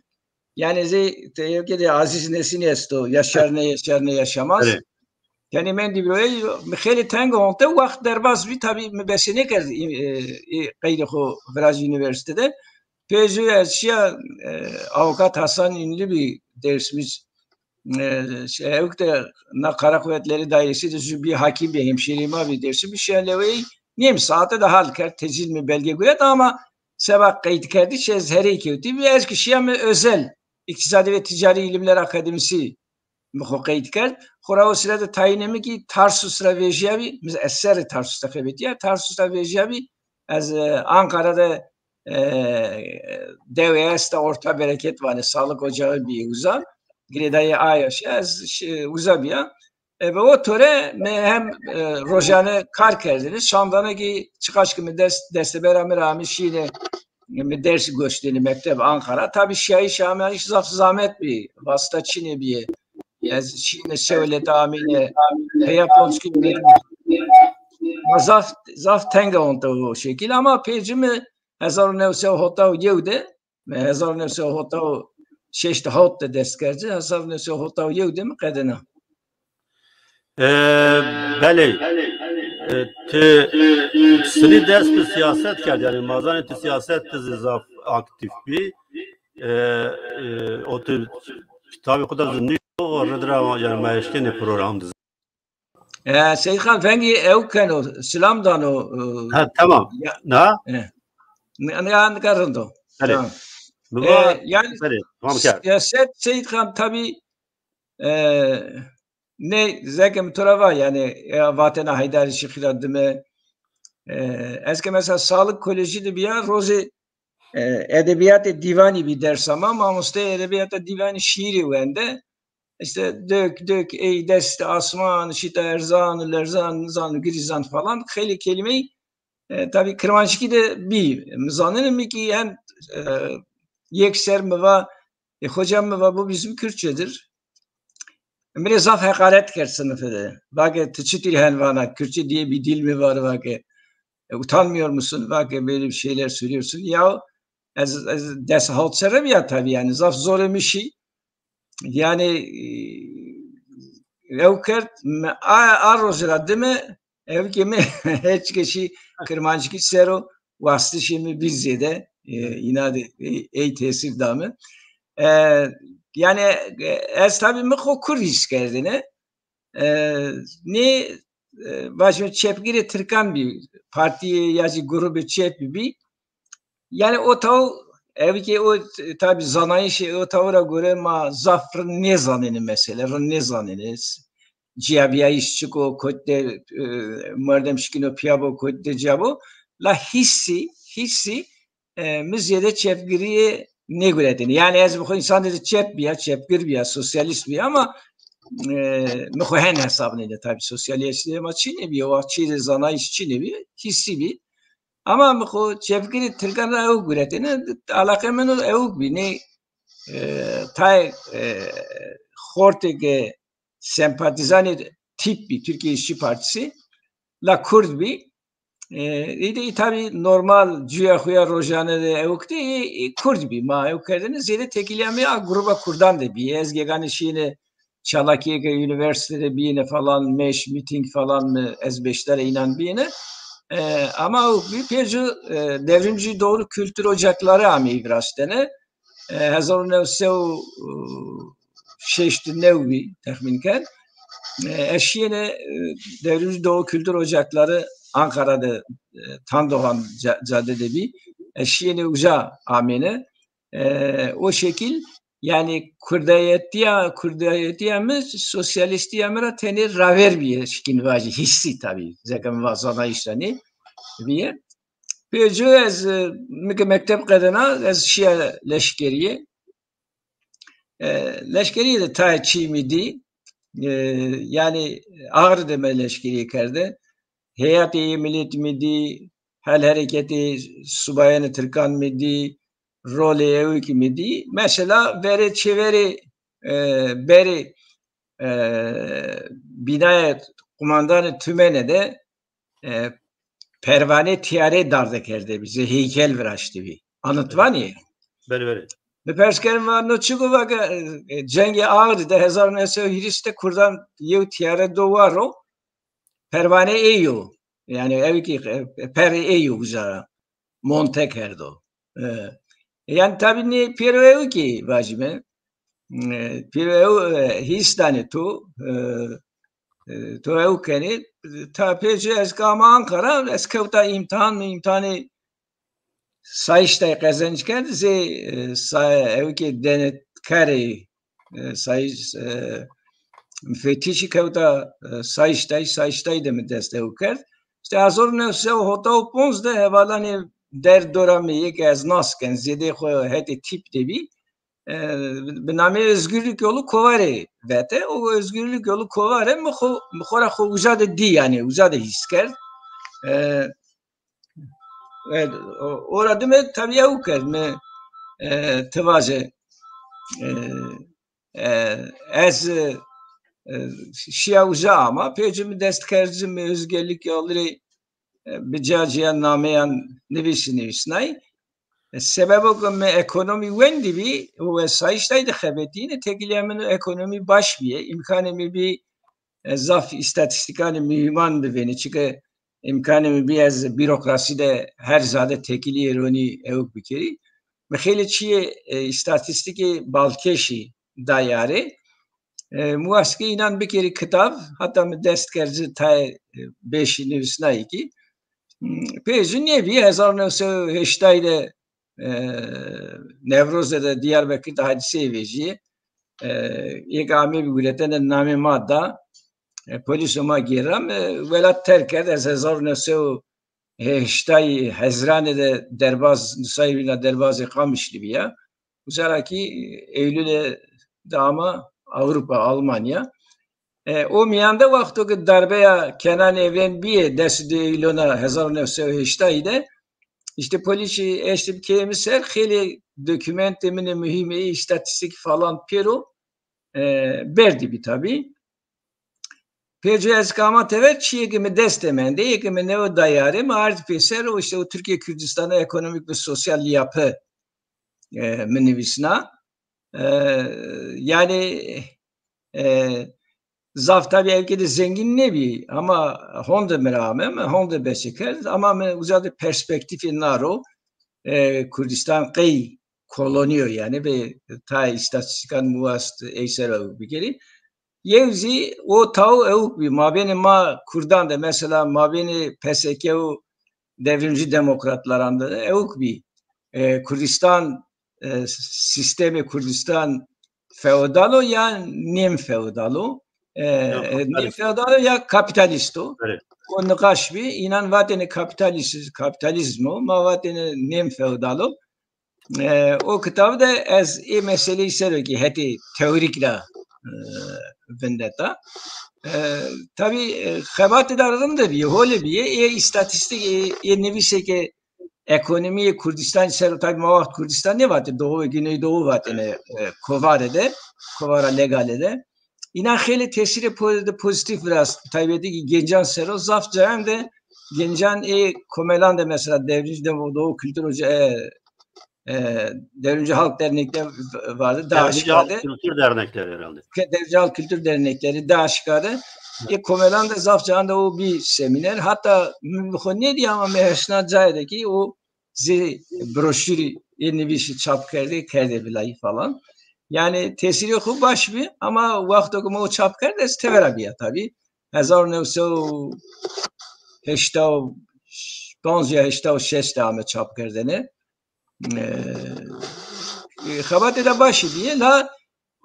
Yanî zey te-, yo ke de Aziz Nesin esto, Yaşar ne yaşar ne yaşamaz. Evet. Yanî mendî bîro ey, mi xeylê teng honte, wext derbaz bî, tabî mi besenêkerd, e, e, qeydê xo virazî unîversîte de. Pê jû ez şîya, e, avukat Hasan Ünlü bî Dêrsimij, e, şey, ewk de na Kara Kuvvetleri Dairesi de jû bî, hakim bî, hemşîrê ma bî Dêrsimij, şîya leweyî, nêm saete de hal kerd, tecîl mi belge guret ama seba qeydkerdişî ez herey kewtî bî, ez ki şîya mi özel, İktisadi ve Ticari İlimler Akademisi mi xo qeyd kerd. Xora o sire de tayînê mi kî Tarsus ra vejîyabî, mi ez serrê Tarsus de xebetîya, Tarsus ra vejîyabî, ez, e, Ankara de, e, dewe esta, Orta Bereket vanê, sağlık ocağı bî uza. Girêdayê aye şî, ez şi-, uza bîya. E, ve o tore mi hem, e, rojane kar kerdêne, şandane kî çiqaş ki mi dest, destebera mi ra amê şîne, mi ders goştêne mekteb Ankara. Tabî şîyayîş ameyîş zaf zamet bî, vasita çinê bîye. Ez şîne sewlete amîne, heya ponc kilometre. Ma zaf, zaf tenge honte o şekil ama pê ci mi hezar û new sey û hota û yew de, mi hezar û new sey û hota û şeşt hewt de dest kerd ci, hezar û new sey û hota û yew de mi qedena. E, belê, e, ti sinî dest bi siyaset kerd, yanî ma zanê ti siyaset de zî zaf aktîf bî. E, e, o ti kitabê xo de zî nîyo, o rid ra, yanî ma eşkenê program de zî. E, Seyîd Xan, vengî ew keno, silam dano, e, ha, tamam. Ya, na? E. Ne, ne, nika rind o. Belê. Tamam. E, yanî belê, tamam kerd. Siyaset, Seyîd Xan, tabî, e, nê zeke mi to ra va, yanî, e, vatena Heydarî Şixî ra dime, e, ez ke mesela Sağlık Kolejî de bîya, rozê, e, edebîyatê dîvanî bî dersa ma, mamosteyê edebîyata dîvanî şîîrî wende. İşte dök dök ey dest asman, şita erzan, lerzan, zan, grizan falan. Xeylê kelîmeyî, e, tabî kirmanckî de bî. Mi zanenê mi kî hem, e, yek ser mi va, e, hocam mi va bu bizim Kürtçedir. Mi rê zaf heqaret kerd sinifî de. Va ke ti çitur hen vana, Kürtçe diye bir dil mi var, va ke, e, utanmıyor musun? Va ke böyle bir şeyler söylüyorsun. Ya ez, ez des hewt serre bîya tabî, yanî zaf zorê mi şî. Yanî, e, ew kerd, mi a, a roje ra dime, ew ke mi heçke şî kirmanckî ser o wastişê mi bî zêde, e, îna de, e, ey tesîr da mi. E, yanî, e, ez tabî mi xo kurd hîs kerdêne. E, nê, e, vajîme çepgirê tirkan bî, partîyê ya jî grûbê çep bî. Yanî o taw, ew ke o, e, tabî zanayîşê o taw ra gore ma zaf rind nêzanêne mesele, rind nêzanêne. Cîyabîyayîş çik o, kot de, e, merdem şikîno pîya bo, kot de ca bo. La hîsî, hîsî, e, mi zêde çepgirîye nêguretêne. Yanî ez bi xo însan de çep bîya, çepgir bîya, sosyalîst bîya ama, e, mi xo hen hesabnêne tabî. Sosyalîst ma çinê bîye, o wext çî de zanayîş çinê bîye, hîsî bî. Ama mi xo çepgirê tirkan ra ewk guretêne, alaqê min o ewk bî. Nê, e, tayê, e, xortê ke sempatîzanê tîp bî, Türkiye İşçi Partisi, la kurd bî. E, îdî tabî normal cuya xo ya rojane de ewk de, e, e, kurd bî. Ma ewk kerdêne zêde têkilîya mi a grûba kurdan de bî. Ez geganî şîyêne çalakîyê ke unîversîte de bîyêne falan, meş, mîtîng falan mi ez beşdarê înan bîyêne. E, ama ewk bî, pê jû, e, Devrimci Doğu Kültür Ocakları ameyî viraştene. E, hezar û new sey û şeştî new bî, texmîn ken. E, ez şîyêne, e, Devrimci Doğu Kültür Ocakları Ankara'da, e, Tandoğan ca-, Caddede bî. Ez şîyêne uca amêne. E, o şekil, yani kurdayetiya, kurdayetiya mi, sosyalîstîya mi ra tenê raver bîye, şikîn vajî, hissî tabî. Zeke mi va zanayîş ra nê bîye. Pêcu ez, e, mi ke mekteb qedena, ez şîya leşkerîye. E, leşkerîye de tayê çî mi dî. E, yani Ağrı de me leşkerîye kerde. Heyatê yê miletî mi dî, hel hereketê subayanê tirkan mi dî, rolê ewikî mi dî. Mesela verê çêverê, e, berê, e, bînaya qumandanê tümene de, e, pervanê tîyarê darde kerde bî, zê heykel viraştî bî. Anıt vanê? Belê, belê. Mi pers kerd, va no çik o? Va ke, e, cengê Ağrı de hezar new sey û hîris de kurdan yew tîyare do war o, pervanê ey o. Yani ewikî, e, perê ey o uca ra monte kerdo. E, yani tabî nê pêro ewikî vajîme. E, pêro ew, e, hîs danê to, e, e, to ew kenê. Ta pêçe ez ke ama Ankara, ez kewta îmtihan, mi îmtihanê Sayıştay qezenc kerd, zê, e, say-, ewikê denetkarê, e, sayış, e, müfettişî kewta, e, Sayıştay, Sayıştay de mi dest ew kerd. Îşte hezar new sey û hota û ponc de hevalanê der dora mi yê ke ez nas ken, zêdê xo hetê tîp de bî. E, bi namê Özgürlük Yolu Kovarê vete. O Özgürlük Yolu Kovare mi xo, mi xo ra xo uca de dî, yani uca de hîs kerd. E, Evet, o, ora dime tabî ew kerd mi, e, ti vaje, e, e, ez, e, şîya uca ama, pêcî mi dest kerd ci mi Özgürlük Yolurê, e, bi ca cîya nameyan nivîsî nivîsnay. E, sebebo ke mi ekonomî wendî bî, û ez Sayıştay de xebetîne, tekîlîya min ekonomî baş bîye, îmkanê mi bî, e, zaf îstatîstîkanê muhîman bivênî. Çike îmkanê mi bî ez bürokrasî de her zade tekîlîyê ronî ewk bikerî. Mi xeylê çîyê, e, îstatîstîkê balkêşî dayî arê. E, mi wast ke înan bikerî kitab, heta mi dest kerd ci tayê, e, beşî nivîsnayî kî. Hmm, pê ci nêbî, hezar new sey û heştay de e, Newroze de Diyarbekir de hadîseyê vejîyê. E, yê ke amê bî guretene namê ma da, e, polîso ma gêra, e, welat terk kerd. Ez hezar û new sey û heştay Hezranê de derbaz, nusayê vîna derbazê Qamişlî bîya. Uca ra kî Eylûlê de ama Avrupa, Almanya. E, o mîyan de wexto ke darbeya Kenan Evren bîye, des û di Eylona hezar û new sey û heştay de, îşte polîsî eştî bi keyê mi ser, xeylê dokûmentê min ê muhîm ê îstatîstîk falan pêro, e, berdî bî tabî. Pêco ez ke ama tever, çîyê ke mi dest de mendê, yê ke mi newe dayî arê, mi ardî pêser, o îşte o Türkiye Kürdistanı ekonomik ve sosyal yapı, e, mi nivîsna. E, yanî, e, zaf tabî ewkê de zengîn nêbî ama honde mi ra ame, mi honde beşe kerd ama mi uca de perspektîfê na ro, e, Kurdistan qey kolonî yo, yanî bi tayê îstatîstîkan mi wast ey ser ewk bikerî. Yew zî o taw ewk bî. Mabênê ma kurdan de, mesela mabênê P S K û devrimci demokratlaran de ewk bî. E, Kurdistan, e, sîstemê Kurdistan feodal o ya nêm feodal o? E, e, nêm feodal o ya kapîtalîst o? Evet. O niqaş bî. Înan vatêne kapîtalîst, kapîtalîzm o. Ma vatêne nêm feodal o. E, o kitab de ez ê meseleyî ser o kî hetê teorîk ra, e, vindeta. E, tabî, e, xebatê de rinde bîye, holê bîye, ê îstatîstîk, ê, ê nivîsê ke ekonomîyê Kurdistanî ser o, tabî ma wext Kurdistan nêvatê, Doğu ve Güneydoğu vatêne, e, kovare de, kovara legale de. Înan xeylê tesîrê po-, de pozîtîf virast, taybetî kî gencan ser o, zaf cayan de gencan ê komelan de mesela Devrimci Doğu Kültür Ocağı, e, e, Devrimci Halk Dernekleri vardı. Daha Devrimci Halk Kültür Dernekleri herhalde. Ke-, Devrimci Halk Kültür Dernekleri daha aşikare. Ê komelan de zaf cayan de o bî semîner. Hatta mi xo nêdî ama mi hesna cayê de kî o zê broşurî ê nivîsî çap kerdê, kerdê vilayî falan. Yanî tesîrê xo baş bî, ama wexto ke ma o çap kerd, ez tevera bîya tabî. Hezar û new sey û heşta û panc ya heşta û şeş de ame çapkerdene. E, e, xebatê de başî bîye, la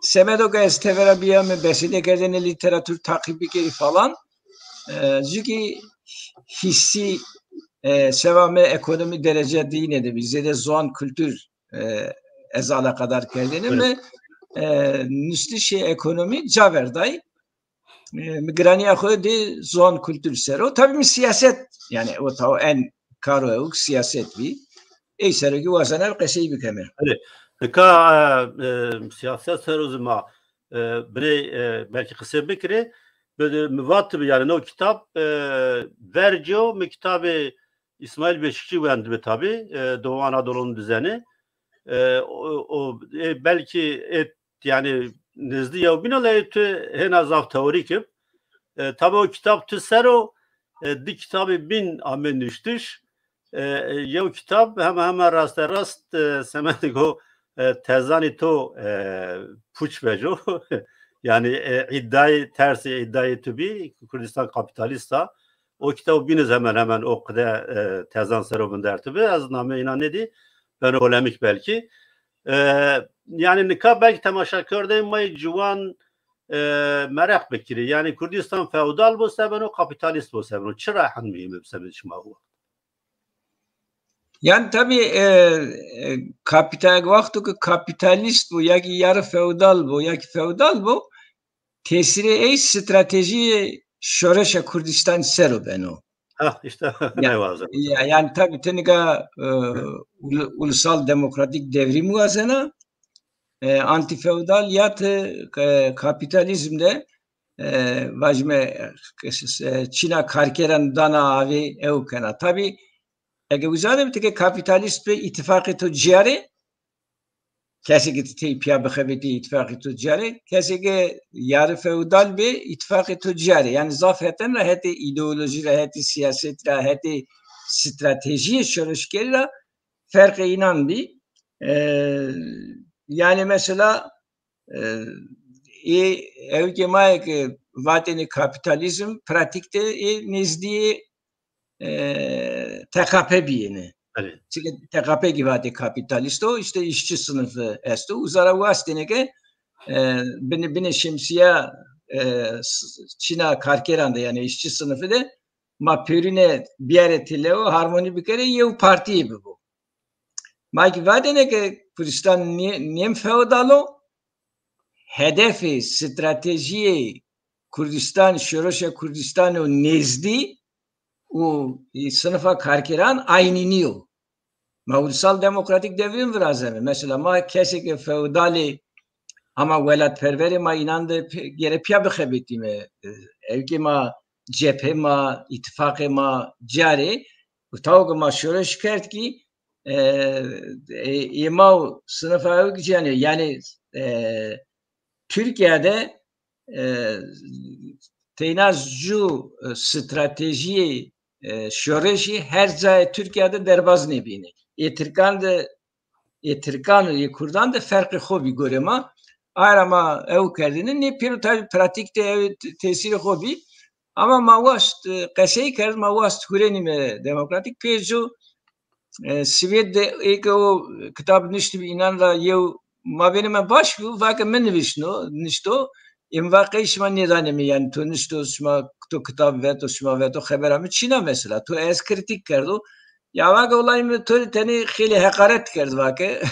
semedo ke ez tevera bîya, mi besedê kerdene, lîteratur taqîb bikerî falan. E, zûkî hîsî, e, seva mi ekonomî derece dîne de bî. Zêde ziwan, kultur, e, ez eleqedar kerdêne. Evet. Mi, e, nustişê ekonomî ca verday. E, mi giranîya xo dê ziwan, kultur ser o. Tabî mi siyaset, yanî o taw en karo ewk siyaset bî. Ey ser o kî wazena qesey bikeme. Belê. Nika, e, e, siyaset ser o zî ma, e, binê, e, belkî qise bikirê. Bi-, mi vat bi, yanî no kitab, e, verco mi kitabê Îsmaîl Beşîkçî wendibî tabî, e, Doğu Anadolu'nun Düzeni. E, o, o, e, belkî, e, yanî nêzdî yewbîn o, lê tu hêna zaf teorîk ib. E, tabî o kitab tu ser o, e, di kitabê bîn ame nuştiş. E, e, yew kitab hema hema raste rast, e, semedê go, e, tezanê to, e, puç vejo. Yanî, e, îdayê, tersê îdayê tu bî, Kurdistan kapîtalîst a. O kitab bîn iz hemen hemen o qide, e, tezan ser o vindertibi. Ez nameyê înan nêdî, beno polemîk belkî. E, yanî nika belkî temaşakerdeyê ma yê ciwan, e, mereq bikirî. Yanî Kurdistan feodal bo se beno, kapîtalîst bo se beno? Çira hend muhîm ib semedê şima o? Yanî tabî, e, e, kapîta-, wexto ke kapîtalîst bo, ya kî yarı feodal bo, ya kî feodal bo, tesîrê ey stratejîyê şoreşa Kurdîstanî ser o beno. Ha, îşte, ya, ney wazena. Ya, yanî tabî ti nika, e, ul-, ulusal demokratîk devrîm wazena, e, antîfeodal ya ti, e, kapîtalîzm de, e, vajîme, e, çîna karkeran dana avê ew kena. Tabî eke uza de bi ti ke kapîtalîst bi, îtîfaqê to cîyar ê, kesê ke ti tey pîya bixebitî, îtîfaqê to cîyar ê. Kesê ke yarı feodal bê, îtîfaqê to cîyar ê. Yanî zaf heten ra, hetê îdeolojî ra, hetê siyaset ra, hetê stratejîyê şoreşkerî ra ferqê înan bî. E, yanî mesela, e, ê ewkê ma yê ke vatêne kapîtalîzm, pratîk de ê nêzdîyê, e, T K P bîyêne. Belê. Çike T K P kî vatê kapîtalîst o, îşte îşçî sinifî esto. Uza ra wastêne ke, e, binê, binê şemsîya, e, s-, çîna karkeran de, yanî îşçî sinifî de ma pêrune biyarê têlewo, harmonî bikerê, yew partîyê bibo. Ma kî vatêne ke Kurdistan nê-, nêm feodal o, hedefê stratejîyê Kurdistan, şoreşa Kurdistan o nêzdî û, e, sinifa karkeran aynînî yo. Ma ulusal demokratîk devrîm virazeme. Mesela ma kesê ke feodalê ama welatperverê, ma înan de p-, gere pîya bixebitîme. E, ewkê ma, cephê ma, îtîfaqê ma cîyar ê. Û taw ke ma şoreş kerd kî, e, e, ê ma û sinifa ewk cîyar ê. Yanî, e, Tirkîya de, e, teyna ju, e, stratejîyê, e, şoreşî her cayê Tirkîya de derbaz nêbîyêne. Ê tirkan de, ê tirkan û ê kurdan de ferqê xo bî gorê ma. Aye ra ma ew kerdêne, nê pêro tabî pratîk de ew t-, tesîrê xo bî. Ama ma waşt, e, qesey kerd, ma waşt hurenîme demokratîk. Pêco, e, Swêd de ê ke o kitab nuştibî, înan ra yew mabênê ma baş bî, va ke mi nivişno, nuşto, ê mi va qey şima nêdanê mi, yanî to nuşto, şima to kitab veto, şima veto, xebera mi çin a mesela, to ez krîtîk kerdo. Ya va ke wellahî mi to rê tenê xeylê heqaret kerd, va ke.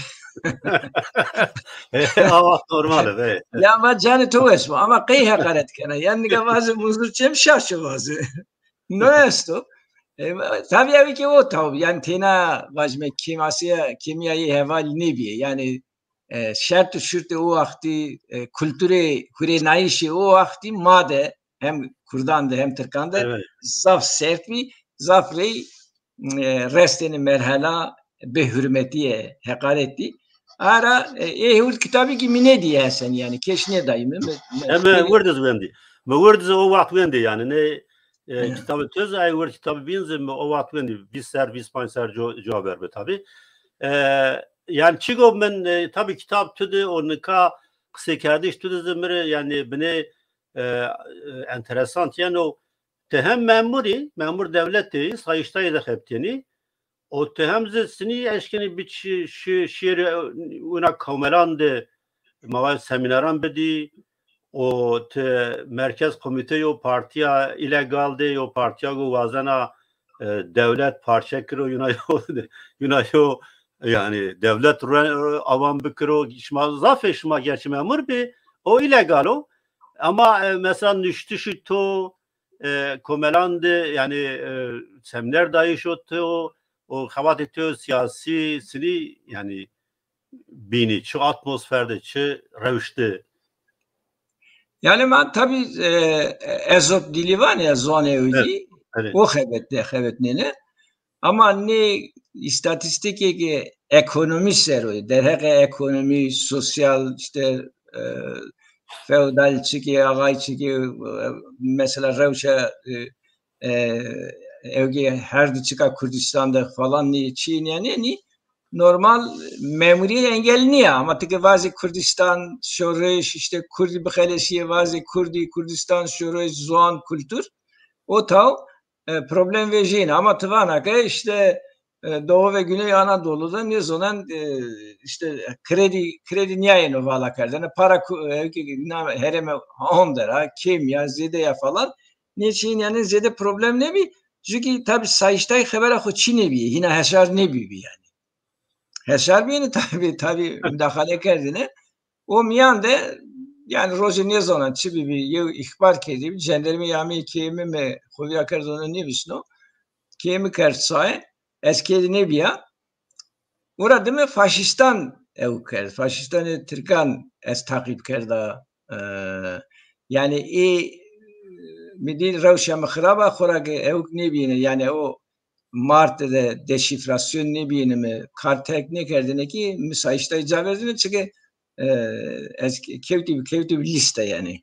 Awa normal e, be. Ya va canê to weş bo, ama qey heqaret kena? Yanî nika vaze Munzur Çem şaş o vaze. No esto. E, tabî ew kî o taw, yanî têna vajîme kêmasîya, kêmîya yê hevalî nêbîye. Yanî, e, şert û şurtê o wextî, e, kulturê hurênayîşê o wextî ma de, hem kurdan de hem tirkan de, evet, zaf sert bî, zaf rey, e, restêne merhela bêhurmetîye, heqaretî. Ara, e, ê hewt kitabî kî mi nêdîye hesen, yanî keş nêdayî mi. Mi, mi, Em, e, mi wird iz wendî. Mi wird iz o waxt wendî, yanî nê, e, kitabê to zî, ay wird kitabê bîn zî mi o waxt wendî. Vîst ser, vîst panc ser co-, cover bi tabî. E, yanî çigo min, e, tabî kitab tu de o nika qisêkerdiş tu de zî mi rê, yanî, binê, e, e, enteresant yeno. Ti hem memurî, memur dewletê yî, sayıştayî de xebitênî. O ti hem zî sinî eşkenî bi çi-, şi-, şêrê wina komelan de, ma vaj, semîneran bidî. O ti merkez komîte yo partîya îlegal de, yo partîya go wazena, e, dewlet parçe kiro, yuna yo, yuna yo, yanî dewlet re-, awan bikiro. Şima zafê şima gerçî memur bî, o îlegal o. Ama, e, mesela nuştişî to, e, komelan de, yanî, e, semîner dayîşo to, o xebatê to siyasî sinî, yanî bînî, çi atmosfer de, çi rewş de? Yanî ma tabî, e, ezop dîlî vanê, ez zonê ewcî, evet, o xebet de, xebetnêne. Ama nê îstatîstîkê ke ekonomî ser o, derheqê ekonomî, sosyal, îşte, e, feodal çikê, axay çikê, e, mesela rewşa, e, e, ewgê her di çika Kurdistan de falan nê çî nîyanênî, normal memurîye engel nîya. Ama ti ke vazê Kurdistan, şoreş, îşte Kurdî bixelesîye, vazê Kurdî, Kurdistan, şoreş, ziwan, kultur, o taw, e, problem vejîyêne. Ama ti vana ke îşte, e, Doğu ve Güney Anadolu'da nêzonen, e, îşte kredi, kredi nîyayêno vala kerdene. Para ku-, e, ki-, na-, herême honde ra, kêm ya, zêde ya falan. Nê çîyên yanî zêde problem nêbî. Çunkî tabî sayıştay xebera xo çî nêbîyê. Hîna hesar nêbîbî yanî. Hesar bîyêne tabî, tabî mudaxale kerdêne. O mîyan de, yanî rojê nêzonan çi bibî, yew îxbar kerdîbî, cendermeyî ameyî keyê mi, mi xo vîra kerd, ona nêvîsno. Keyê mi kerd saye, ez kerdî nêbîya. Ora dime faşîstan ew kerd, faşîstanê tirkan ez taqîb kerda. E, yanî ê, mi dî rewşa mi xirab a, xora ke ewk nêbîyêne, yanî o Mart de deşîfrasyon nêbîyêne, mi kar terk nêkerdêne kî mi sayıştayî ca verdêne, çike, e, ez kewtî, kewtî lîste yanî.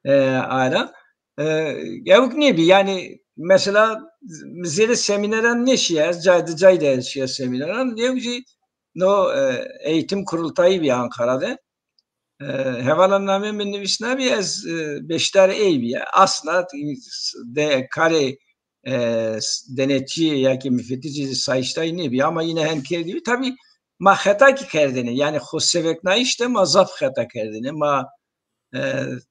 E, ara, e, ewk nêbî, yanî mesela zêde semîneran nêşîya, ez cay di cay de şîya semîneran. Yew jî no, e, eğitim kurultayî bî Ankara de. E, hevala namê mi nivîsnabî, ez, e, beşdar ey bîya. Asla de karê, e, denetçî ya ki müfettici sayıştay nêbî ama yine hem kerdî. Tabî ma xeta kî kerdêne. Yanî xo seveknayîş de ma zaf xeta kerdêne. Ma, e,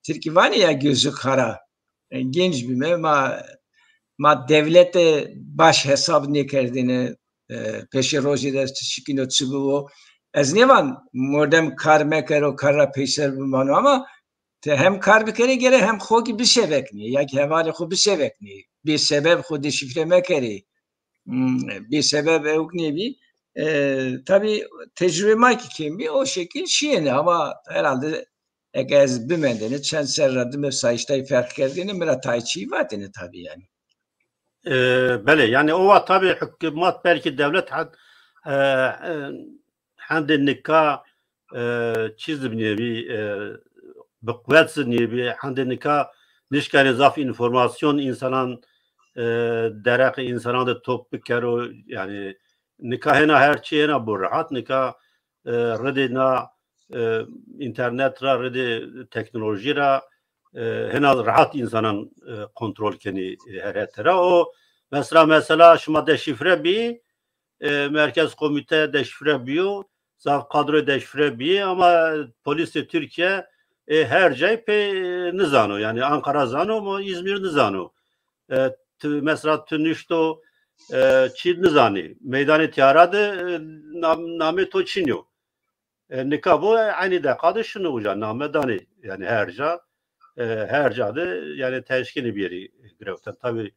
tirkî vanê ya gözü kara. E, genc bîme, ma, ma dewlete baş hesab nêkerdêne, e, peşê rojê de çi şikîno, çi bibo. Ez nêvan mordem kar mekero, kar ra peyser bimano ama ti hem kar bikerê gere hem xo kî biseveknê, ya kî hevalê xo biseveknê. Bêsebeb xo deşîfre mekerê. Hmm, bêsebeb ewk nêbî. E, tabî tecrübe ma kî kêm bî, o şekil şîyêne ama herhalde eke ez bimendêne, çend serr ra dime sayıştay ferq kerdêne, mi ra tayê çî vatêne tabî yanî. E, belê, yanî o wa tabî hukmat belkî dewlet hen-, e, e, hendê nika, e, çî zî nêbî, e, bi quwet zî nêbî, hendê nika nişkenê zaf înformasyon însanan, e, dereqê însanan de top bikero, yanî nika hêna her çî hêna bo rehat, nika, e, rêdê na, e, înternet ra, rêdê teknolojî ra, e, hêna rehat însanan, e, kontrol kenî, e, her hete ra. O mesela, mesela şima deşîfre bî, e, merkez komîte deşîfre bîyo, zaf kadroyê deşîfre bîyê, ama polîsê Tirkîye, e, her cay pê, e, nizano. Yanî Ankara zano ama Îzmîr nizano. E, tu, mesela tu nuşto, e, çî nizanî. Meydanê tîyara de, e, nam-, namê to çin yo. E, nika bo, e, eynî deqa de şino uca, name danê. Yanî her ca, e, her ca de, yanî teşkînî bîyerî girewten. Tabî,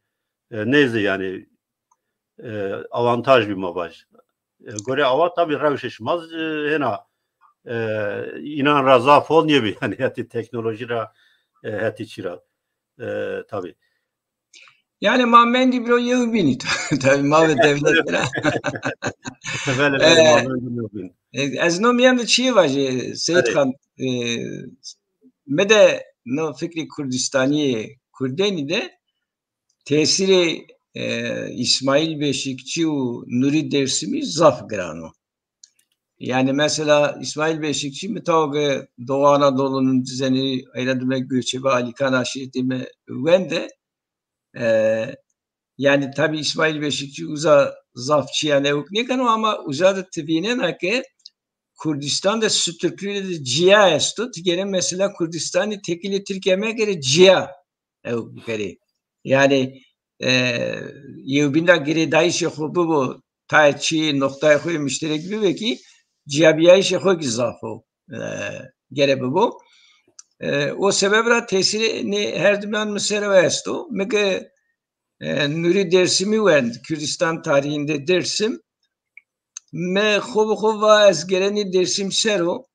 e, neyse yanî, e, avantaj bî ma vaj. E, gorê awa tabî rewşê şima, e, hêna, e, înan ra zaf hol nêbî, yanî hetê teknolojî ra, e, hetê çî ra. E, tabî. Yanî ma mendî biro yew bînî. Tabî ma ve dewlet ra. Belê, belê, ma mendî yew bînî. E, ez no mîyan de çîyê vajî, Seyîd Xan, e, mi de no fikrê Kurdistanî yê Kurdenî de tesîrê, e, Îsmaîl Beşîkçî û Nurî Dêrsimî zaf giran o. Yani mesela İsmail Beşikçi mi taw ke Doğu Anadolu'nun düzeni, eyra dime göçebe Alikan aşireti mi wende. E, yani tabi İsmail Beşikçi uza zaf çiyan ewk nêkeno ama uza de ti vînena ke Kurdistan de Sütürklü de ciya esto. Ti gere mesela Kurdistanî tekilê Tirkîya mekere ciya ewk bikerê. Yani e, yewbîn ra girêdayîşê xo bibo, tayê çî noqtayê xo yê muşterek bibe kî ciyabîyayîşê xo kî zaf o, e, gere bibo. E, o sebeb ra tesîrê nê her diman mi ser o esto. Mi ke e, Nurî Dêrsimî wend, Kurdistan tarîhînde Dêrsim. Mi xo bi xo va ez gerenî Dêrsim ser o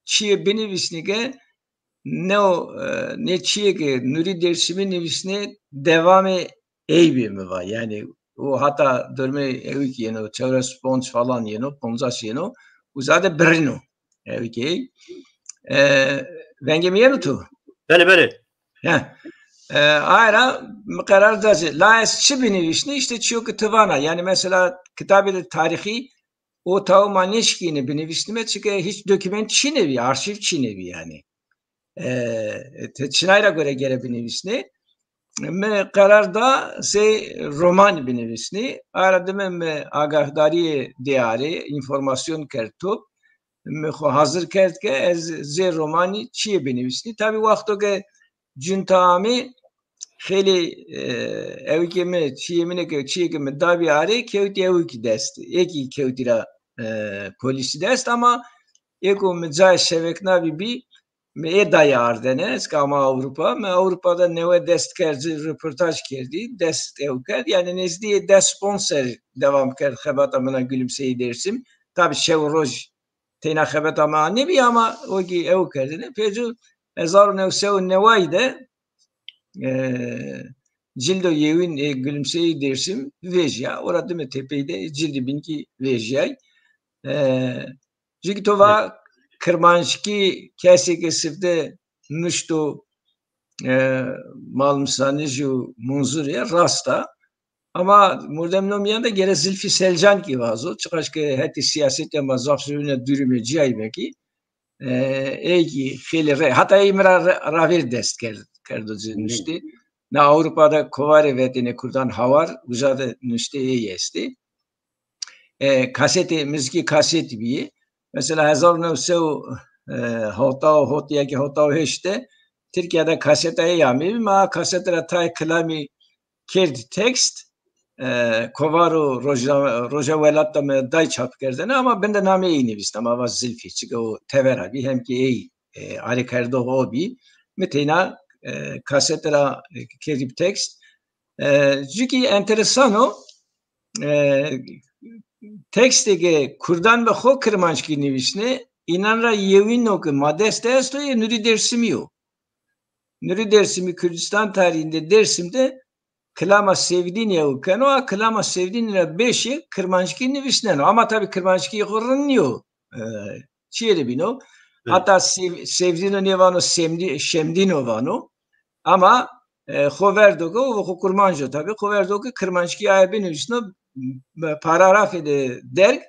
çîyê binivîsnî ke neo, e, nê çîyê ke Nurî Dêrsimî nivîsnê dewamê ey bî mi va. Yani o hata dormê ewik yeno, çewres ponc falan yeno, poncas yeno, uza de birrîno ewik ey. E, vengê mi yeno tu? Belê, belê. He. E, aye ra mi qerar da ci. La ez çi binivîsnî? Îşte çîyo ke ti vana. Yani mesela kitabê de tarîxî o taw ma nêşikîne binivîsnîme, çike hîç dokûment çîne bî, arşîv çîne bî yani. E, ti çinay ra gore gere binivîsnê. Mi qerar da sey romanî binivîsnî. Aye ra dime mi agahdarîye dê arê, înformasyon kerd top. Mi xo hazir kerd ke ez zê romanî çîyê binivîsnî. Tabî wexto ke cunta amê xeylê, e, ewikê mi, çîyê mi nêke, çîyê ke mi dabî arê, kewtî ewikî dest. Ê kî kewtî ra, e, polîsî dest ama êko mi cayê şeveknavî bî, mi ê dayê ardene, ez ke ama Ewropa, mi Ewropa de newe dest kerd, ci roportaj kerdî, dest ew kerd. Yani nêzdîyê des ponc ser dewam kerd xebata min a Gülümseyi Dersim. Tabî şew û roj teyna xebeta ma nêbî ama o kî ew kerdêne. Pêco hezar û new sey û neway de, e, cildo yewîn ê Gülümseyi Dersim vejîya. Ora dime tepey de cildê bîn kî vejîyay. E, Jû kî to va kirmanckî kesê ke sifte nuşto, e, Malmîsanij û Munzurî, rast a. Ama mordem no mîyan de gere Zilfî Selcan kî vazo. Çiqaş ke hetê sîyasetî ma zaf zewîna dûrîme cîyayîme kî, e, ey kî xeylê rey. Hata ey mi ra re-, ravêr dest kerd, kerdo ci nuştî. Na Ewropa de kovarê vetêne kurdan hawar, uca de nuştê ey estê. E, kasetê, muzîkê kasetî bîyê. Mesela hezar û new sey û, e, hewta û hot ya kî hewta û heşt de Tirkîya de kaseta ey ameyî, ma kasete ra tayê kilamî kerdî tekst, e, kovar û Roja, Roja Welat de mi day çap kerdene ama bin de nameyê ey nivîsna, ma va Zilfî, çike o tevera bî, hem kî ey, e, arêkerdox o bî. Mi teyna, e, kasete ra, e, kerdî tekst. E, jû kî enteresan o, e, tekstê ke kurdan bi xo kirmanckî nivîsnê, înan ra yewîno ke ma dest de esto, yê Nurî Dêrsimî yo. Nurî Dêrsimî Kurdistan tarîhînde Dêrsim de kilama Sêvdînî ew keno, a kilama Sêvdînî ra beşê kirmanckî nivîsneno. Ama tabî kirmanckî xo rind nîyo. E, çiyê de bîno. Hata Sêv-, Sêvdîno nêvano, Semdî-, Şemdîno vano. Ama, e, xo verdo ke, o xo kurmanc o tabî, xo verdo ke kirmanckî aye binivîsno, m-, paragrafê de derg,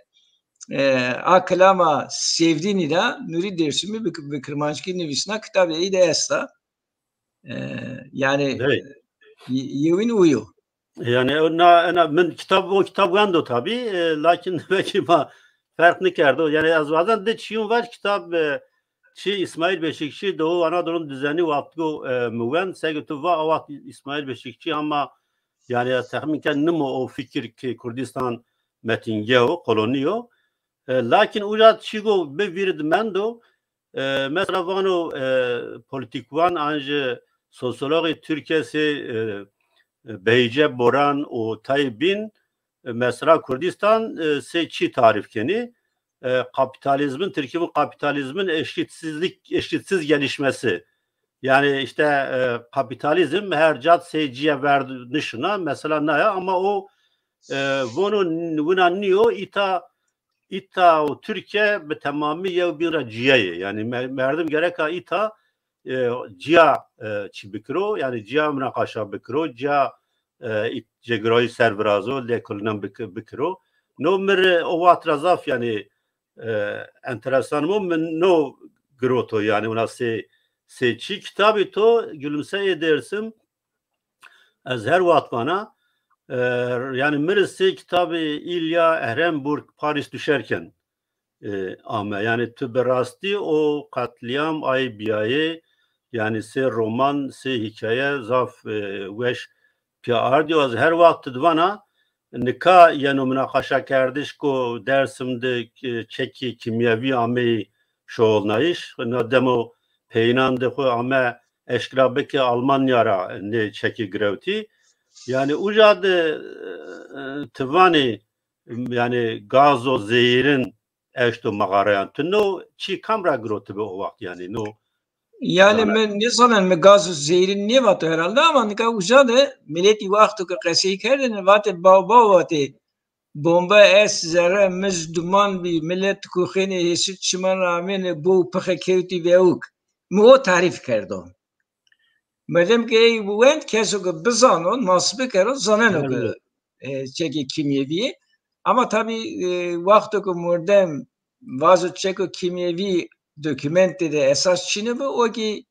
e, a kilama Sêvdînî ra Nurî Dêrsimî bi, bi kirmanckî nivîsna, kitabê ey de esta. E, yani, y-, yewîn uyo. Yani, o na, na, min kitab, o kitab wendo tabî, e, lakin belkî ma ferq nikerdo. Yani, ez wazen de çiyun ver kitab, e, çi İsmail Beşikçi Doğu Anadolu'nun Düzeni wextgo, e, mi wend. Seke tu va, a wext İsmail Beşikçi ama, yani, ez texmîn ken nimo o fikir ki Kurdistan metingeh o, kolonî yo. E, lakin uca çîgo bi vîr di mendo, e, mesela vano, e, politikwan an jî sosyologê Tirkîye sey, e, e, Beyce Boran û tayê bîn, e, mesela Kurdistan, e, sey çi tarîf kenî? E, kapitalizmin, Tirkî vûn kapitalizmin eşitsizlik, eşitsiz gelişmesi. Yani işte, e, kapitalizm her cat sey cîye verd nişina, mesela naya ama o, e, vono n-, wina nîyo, îta îta û Tirkîye bi temamî yew bîn ra cîya yê. Yanî me-, merdim gereka îta, e, cîya, e, çi bikiro, yanî cîya munaqaşa bikiro, cîya, e, ît-, cêgirayî ser virazo, lêkolînan bik-, bikiro. No mi rê o wext ra zaf, yanî, e, enteresan mo, mi no giroto, yanî wina sê, sê çî kitabî to, Gülümse Ey Dersim, ez her wext vana, e, yanî mi rê sê kitabî İlya Ehrenburg Paris düşerken, e, ame. Yanî tu bi rastî o qetlîam ay bîyayê, yanî sê roman, sê hîkaye zaf, e, weş pîya ardîyo. Ez her wext di vana, nika yeno minaqaşakerdiş ku Dersim de, e, çekî kîmyevî ameyî şoxulnayîş. Na demo peyînan de xwu ame eşkera bike Almanya ra nê çekî girewtî. Yanî uca de, e, ti vanî, yanî gazo zehîrin eşto mexarayan. Tu no çî kam ra girotibi o wext, yanî no? Yanî mi nêzanen, mi gaz û zehîrin nêvato herhalde, ama nika uca de miletî wexto ke qesey kerdêne vatê, baw baw vatê, bombe est, zerre, mij, duman bî, milet kuxênê hêsir çiman ra amêne, bo û pixe kewtî vewik. Mi o tarîf kerdo. Merdem ke ey wend, keso ke bizano, nas bikero, zaneno ke, e, çekê kîmyevî yê. Ama tabî, e, wexto ke mordem vazo çeko kîmyevî dokumentê de esas çîne bi, o kî,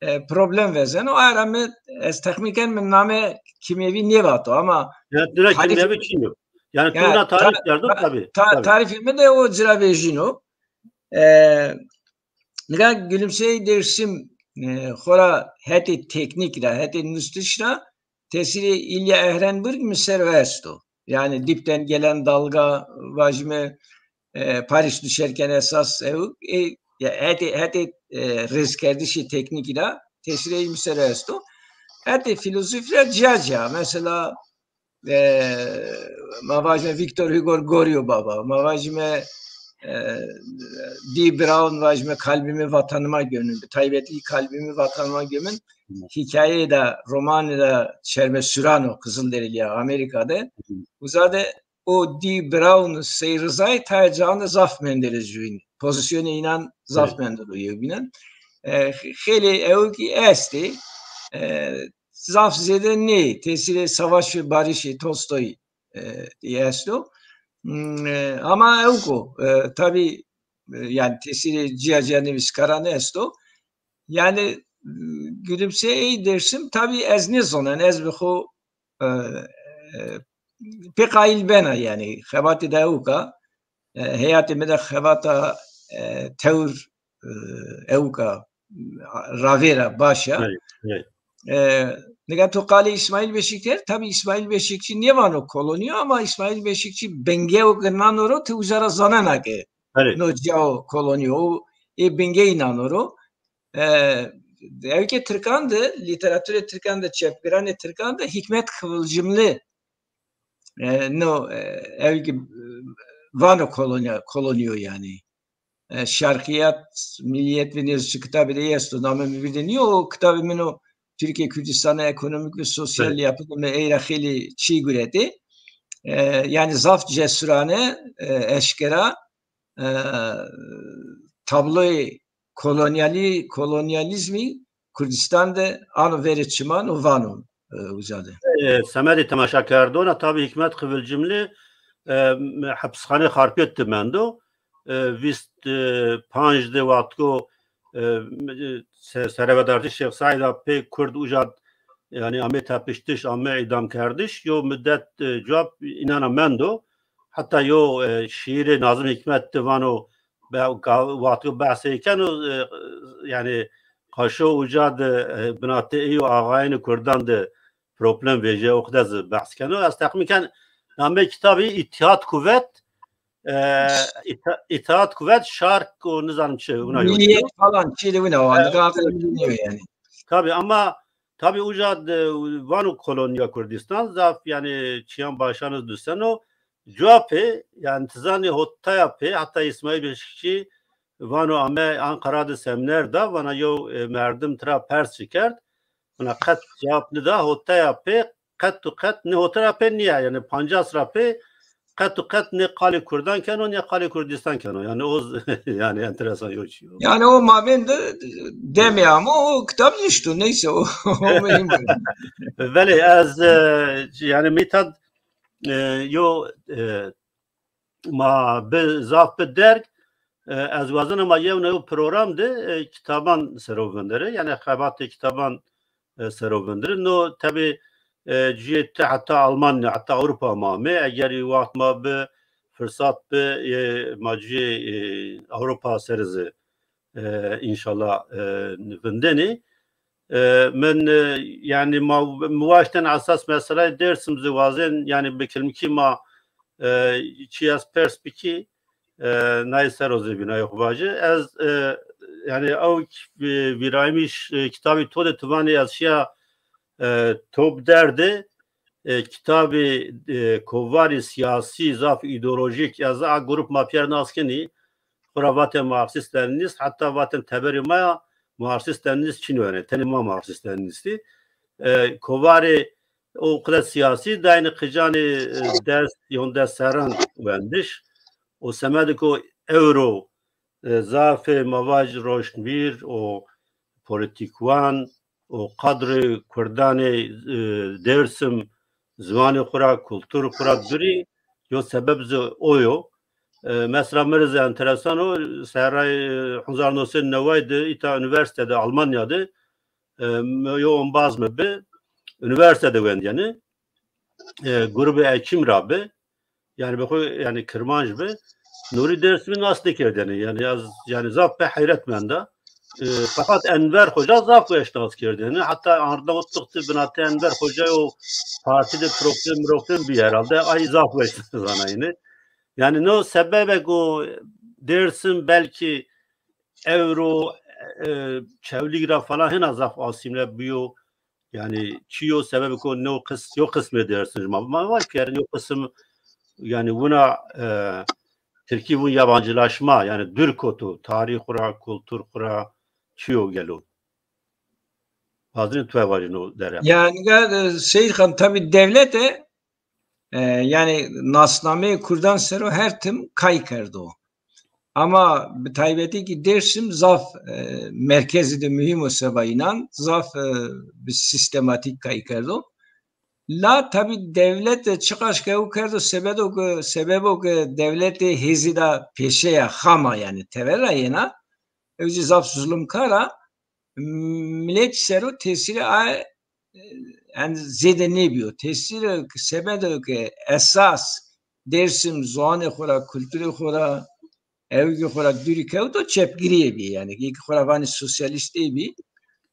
e, problem vezeno. Aye ra mi, ez texmîn ken mi name kîmyevî nêvato ama yanî tu ra tarîf kîmyevî çîno. Yanî tu ya, wina tarîf ta-, kerdo, ta-, tabî, ta-, tabî. Tarîfê mi de o ci ra vejîno. E, Nika Gülümse Ey Dersim, e, xora hetê teknîk ra, hetê nustiş ra tesîrê İlya Ehrenburg mi ser o esto. Yanî Dipten Gelen Dalga, vajîme, e, Paris Düşerken esas ew, e, ya hetê, hetê, e, rêzkerdişê teknîkî ra tesîrê ey mi ser o esto. Hetê fîlozofî ra cîya cîya. Mesela, e, ma vajime Victor Hugo Goryo Baba, ma vajime, e, D. Brown vajime Kalbimi Vatanıma Gömdüm, bi taybetî Kalbimi Vatanıma Gömdüm, hîkayeyê de, romanê de Çerme Surano, Qizilderîlî ya Amerîka de, uza de o D. Brown, Sey Rizayî tayê cayan de zaf mendere jûyîn. Pozîsyonê înan zaf mendero yewbînan. E, xeylê ewkî estê. E, zaf zêde nê, tesîrê Savaş ve Barışê Tolstoy, e, esto. Hmm, e, ama ewko, e, tabî, e, yanî tesîrê cîya cîya nivîskaran esto. Yanî, m, Gülümse Ey Dersim, tabî ez nêzonen, ez bi xo, e, e, pê qayîl bena, yanî xebatê de ewka, e, heyatê mi de xebata, e, tewr, e, ewka, ravêra baş a. Evet, evet. E, nika to qalê İsmail Beşikçî kerd, tabî İsmail Beşikçî nêvano kolonîyo, ama İsmail Beşikçî bingeo ke nano ro, ti uca ra zanena ke no cîya o kolonîyo, o ê bingeyî nano ro. E, ewkê tirkan de, lîteraturê tirkan de, çepgiranê tirkan de Hikmet Kıvılcımlı, e, no, e, ewkî, e, vano kolonya, kolonîyo yanî. E, Şerqiyat, Milliyet ve nêz çi kitabê de esto, namê mi vîr de nîyo, o kitabê min o Türkiye Kürdistan'ı ekonomik ve sosyal yapı de mi ey ra xeylê çî guretê. E, yanî zaf cesurane, e, eşkera, e, tabloyê kolonyalî-, kolonyalîzmî Kurdistan de ano verê çiman û vano, e, uca de. E, semedê temaşakerdona, tabî Hikmet Kıvılcımlı, e, hepisxanê Xarpêt de mendo. E, vîst, e, panc de wextko, e, se-, serevedartî Şêx Seîd a pê Kurd uca, yanî, ame tepiştiş, ame îdamkerdiş, yo mudet, e, cewab înana mendo. Heta yo, e, şîîrê Nazım Hikmet de vano, be-, ga-, wexto behsê keno, e, yanî, qaşo uca de, e, binatê ey û axayênê Kurdan de problem vejîya, o qede zî behs keno. Ez texmîn ken namê kitabî Îtîhat Kuvet, e, Îta-, Îtîhat Kuvet, Şark û nizanim çi, wina yo. Milliyet falan, çî de wina wa. E, nika aqil mi nîyo yanî. Tabî, ama tabî uca de vano kolonîya Kurdistan, zaf yanî çîyan başan iz duseno. Cuwa pê, yanî ti zanî hotaya pê, heta Îsmaîl Beşikçî vano ame Anqara de semîner da, vana yew, e, merdim tira pers çi kerd, vana qet cewab nida, hotaya pê qet û qet, nê hotaya pê nîya, yanî pancas ra pê qet û qet nê qalê Kurdan keno, nê qalê Kurdistan keno. Yanî o z-, yanî enteresan yo çî yo. Yanî o mabên de demê amo, o kitab nişto, neyse, o, o muhîm o. Belê, ez, e, yanî Mîtad, e, yo, e, ma bi, zaf bi derg, E, ez wazena ma yewna yew program de, e, kitaban sero vinderê. Yanî xebatê kitaban, e, sero vinderê. No tebî, e, cuyê ti heta Almanya, heta Ewropa ma amê. Eger waxt ma bi, firsat bi, e, ma cuyê, e, Ewropa ser zî, e, înşallah, e, vindenê. E, min, e, yanî ma, mi waşten esas meseleyê Dêrsim zî wazên, yanî bi kilmikî ma, e, çi ez pers bikî, e, nayê ser o zî vînayê xo vajî. Ez, e, yanî ew, e, vîrayîmîş, e, kitabî to de ti vanî ez şiya, e, top derdê, e, kitabî, e, kovarî sîyasî, zaf îdeolojîk, ez a grup ma pîyer nas kenî, xo ra vatên Marksîst Lenînîst, heta vatên teberê ma ya Marksîst Lenînîst çin o, yanî tenê ma Marksîst Lenînîstî. E, kovarê o qide sîyasî dayne qicanê, e, des, yon des serran wendiş. O semedê ko ewro, e, zafê ma vaj roşnvîr û polîtîkwan û qadrê kurdanê, e, Dêrsim, ziwanê xo ra, kultur xo ra durî, yo sebeb zî o yo. E, mesela mi rê zî enteresan o, serrayê hezar û new sey û neway de îta unîversîte de, Almanya de, e, mi yo ombaz mi bi, unîversîte de wendîyene, e, grubê Ekîm ra bi, yanî bi xo, yanî Kirmanc bi, Nurî Dêrsimî nas nêkerdêne. Yanî ez, yanî zaf pê heyret menda. E, feqat Enver Xoca zaf weş nas kerdêne. Heta arda o tixtî binatê Enver Xoca yo partî de problem, problem bî herhalde. Ay zaf weş zanayne. Yanî no sebebek o Dêrsim belkî ewro, e, Çewlîg ra falan hina zaf asîmle bîyo. Yanî çi yo sebebê ko no qis-, yo qismê Dêrsim ma, ma vaj pîyerin yo qism, yanî wina, e, Tirkî vûn yabancılaşma, yanî dûr koto, tarîx xo ra, kultur xo ra, çi yo gelo? Wazenî tu vajî no dere. Yanî, e, Seyîd Xan, tabî dewlete, e, yanî nasnameyê kurdan ser o her tim kay kerdo. Ama bi taybetî kî Dêrsim zaf, e, merkezî de muhîm o seba înan, zaf, e, bi sîstematîk kay kerdo. La tabî dewlete çiqaş ke ew kerdo, sebedo ke, sebebo ke dewletê hêzî da pêşeya xama, yanî tever ra yena, ew zî zaf zulumkar a, milet ser o tesîrê aye, e, yanî zêde nêbîyo. Tesîrê ke, sebedo ke esas Dêrsim ziwanê xo ra, kulturê xo ra, ewgê xo ra dûrî kewto, çepgirîye bî. Yanî ê ke xo ra vanî sosyalîst ê bî.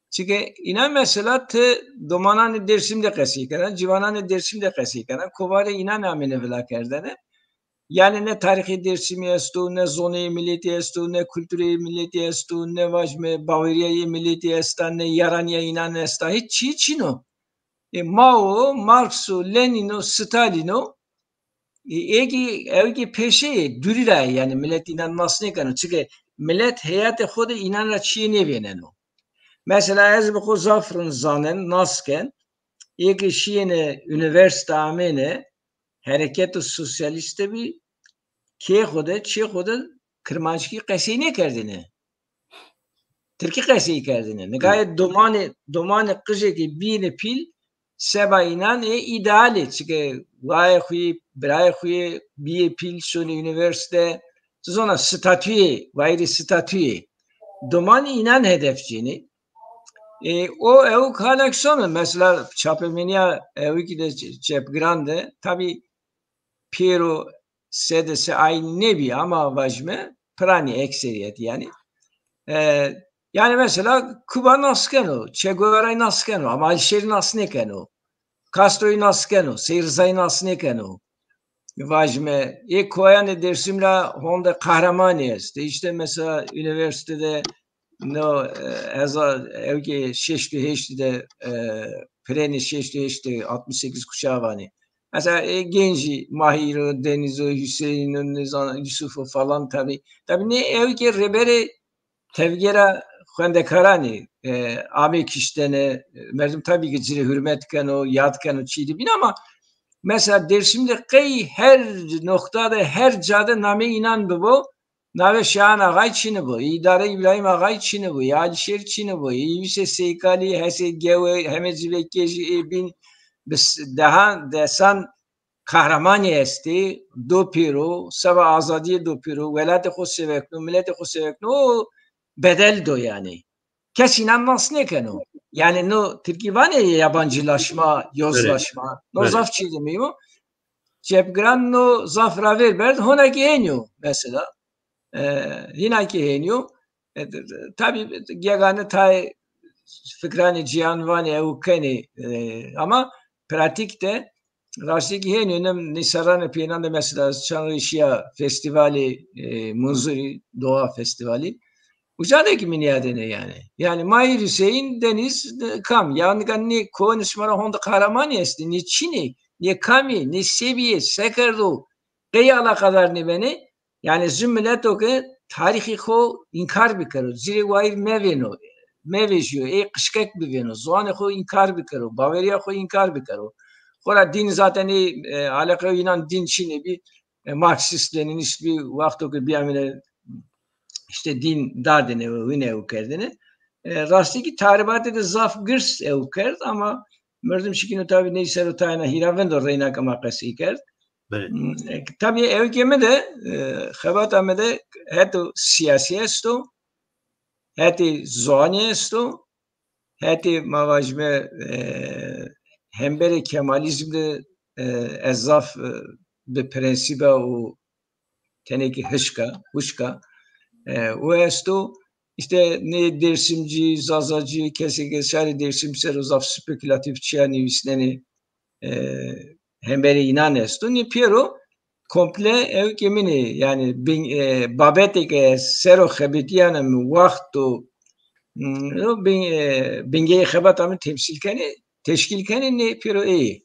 Çike înan mesela ti domananê Dêrsim de qesey kena, ciwananê Dêrsim de qesey kena, kovarê înan amêne vila kerdene. Yanî ne tarîxê Dêrsimî esto, ne zoneyê miletî esto, ne kulturê miletî esto, ne vajime bawerîyayê miletî esta, ne yaranîya înan esta, hîç çî çin o. E, Mao, Marx o, Lenîn o, Stalîn o, e, ê kî, ew kî pêşeyê, dûrî ra yê, yanî milet înan nas nêkeno. Çike milet heyatê xo de înan ra çîyê nêvêneno. Mesela ez bi xo zaf rind zanen, nas ken, ê ke şîyêne unîversîte amêne, hereketo sosyalîste bî, kê xo de, çê xo de kirmanckî qesey nêkerdêne. Tirkî qesey kerdêne. Nika ê domanê, domanê qijê ke bîyêne pîl, seba înan ê îdeal ê. Çike wayê xo yê, birayê xo yê, bîyê pîl, şonê unîversîte, ti zona statuyê, wayîrê statuyê. Domanê înan hedef cênê. E, o ewk halek sono. Mesela çapemenîya ewkî de, çe-, çepgiran de, tabî pêro sede se aynî nêbî ama vajime piranî ekserîyet yanî. E, yanî mesela Kuba nas keno, Che Guevara'yî nas keno ama Alîşêrî nas nêkeno. Castro'yî nas keno, Seyîd Rizayî nas nêkeno. Vajime, ê koyanê Dêrsim ra honde qehremanî estê. Îşte mesela unîversîte de no, e, hezar, ewkê şeşt û heşt de, e, pirenê şeşt û heşt de, altmış sekiz kuşağı vanê. Mesela, e, gencî Mahîr o, Deniz o, Hüseyin o, nizan, Yusuf o falan tabî. Tabî nê ewkê rêberê tevgera xwendekaranî, e, amê kiştene, e, merdim tabî ki ci rê hurmet keno, yad keno, çî de bîn ama mesela Dêrsim de qey her noqta de, her ca de namê înan bibo, navê Şahan Axay çinî bo, îdare Îbrahîm Axay çinî bo, ya Alîşêr çinî bo, ya Yusê Seykalî, Hesê Gewe, Hemê Civekejî ê bîn bi s-, dehan, desan qehremanî estê, do pêro, seba azadîye do pêro, welatê xo sevekno, miletê xo sevekno, o bedel do yanî. Kes înan nas nêkeno. Yanî no tirkî vanê yabancılaşma, yozlaşma. No zaf çî de mîyo. Çepgiran no zaf ravêr berd, hona kî hênî yo mesela. E, hîna kî hênî yo. E, tabî gegane tayê fikranê cîyan vanê ew kenê, e, ama pratîk de rastî kî hênî yo. Nem nî serranê pênan de mesela çand rê şîya festîvalê, e, Munzurî, Doğa Festivali. Uca de kî mi nîyadêne yanî. Yanî Mahir Hüseyin, Deniz, e, kam? Ya nika nê kowanê şima ra honde qehremanî estê, nê çin ê, nê kam ê, nê se bîyê, se kerdo, qey alaqadar nêbenê? Yanî jü mileto ke tarîxê xo înkar bikero, cîrê wayîr mevêno, mevejîyo, ê qişkek bivêno, ziwanê xo înkar bikero, bawerîya xo înkar bikero. Xora dîn zaten ê, e, aleqeyo înan dîn çinê bî, e, Marksîst, Lenînîst bî, wexto ke bîyamêne îşte dîn dardêne, wîne ew kerdêne. E, rastî kî tahribatê de zaf girs ew kerd ama merdim şikîno tabî ney ser o tayêna hîra vendo reyna ke ma qesey kerd. Belê. Hmm, e, tabî ewkê mi de, e, xebata mi de heto sîyasî esto, hetê ziwanî esto, hetê ma vajime, e, hemberê Kemalizm de, e, ez zaf, e, bi prensîba û tenê kî hişka, huşka, e, o esto. Îşte nê Dêrsimcî, Zazacî, kesê ke şarê Dêrsim ser o zaf spekulatif çîya nivîsnenê, e, hemberê înan esto. Nê pêro komple ewkê min ê, yanî bin-, e, babetê ke ez ser o xebetîyane mi, wext û, mm, bin-, e, bingeyê xebata mi temsîl kenê, teşkîl kenê, nê pêro ê yê.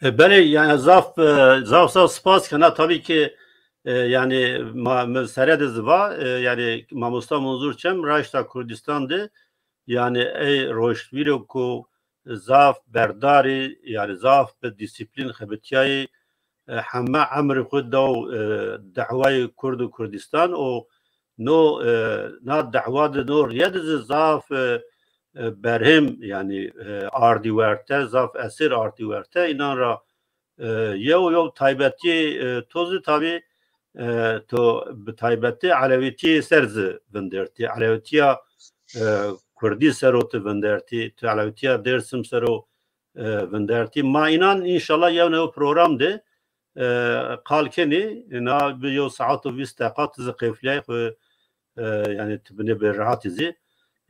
E, belê, yanî zaf, e, zaf, zaf spas kena. Tabî ki, e, yanî ma, mi sere de zî va, e, yanî mamosta Munzur Çem raşta Kurdistan de, yanî ey roştbîro ku zaf berdarî, yanî zaf bi dîsîplîn xebitîyayî, e, heme emrê xwu daw, e, dewayê Kurd û Kurdistan û no, e, na dewa de no rîye de zî zaf, e, e, berhêm, yanî, e, ardî werte, zaf esêr ardî werte. Înan ra, e, yew yew taybetî, e, to zî tabî, e, to bi taybetî elewîtî ser zî vindertî. Elewîtîya, e, kurdî ser o ti vindertî, ti elewîtîya Dêrsim ser o, e, vindertî. Ma înan înşallah yew newe program de, e, qal kenî, na bi yew saet û vîst deqa ti zî qeflîyay xwu, e, yanî ti binê bi rehatî zî.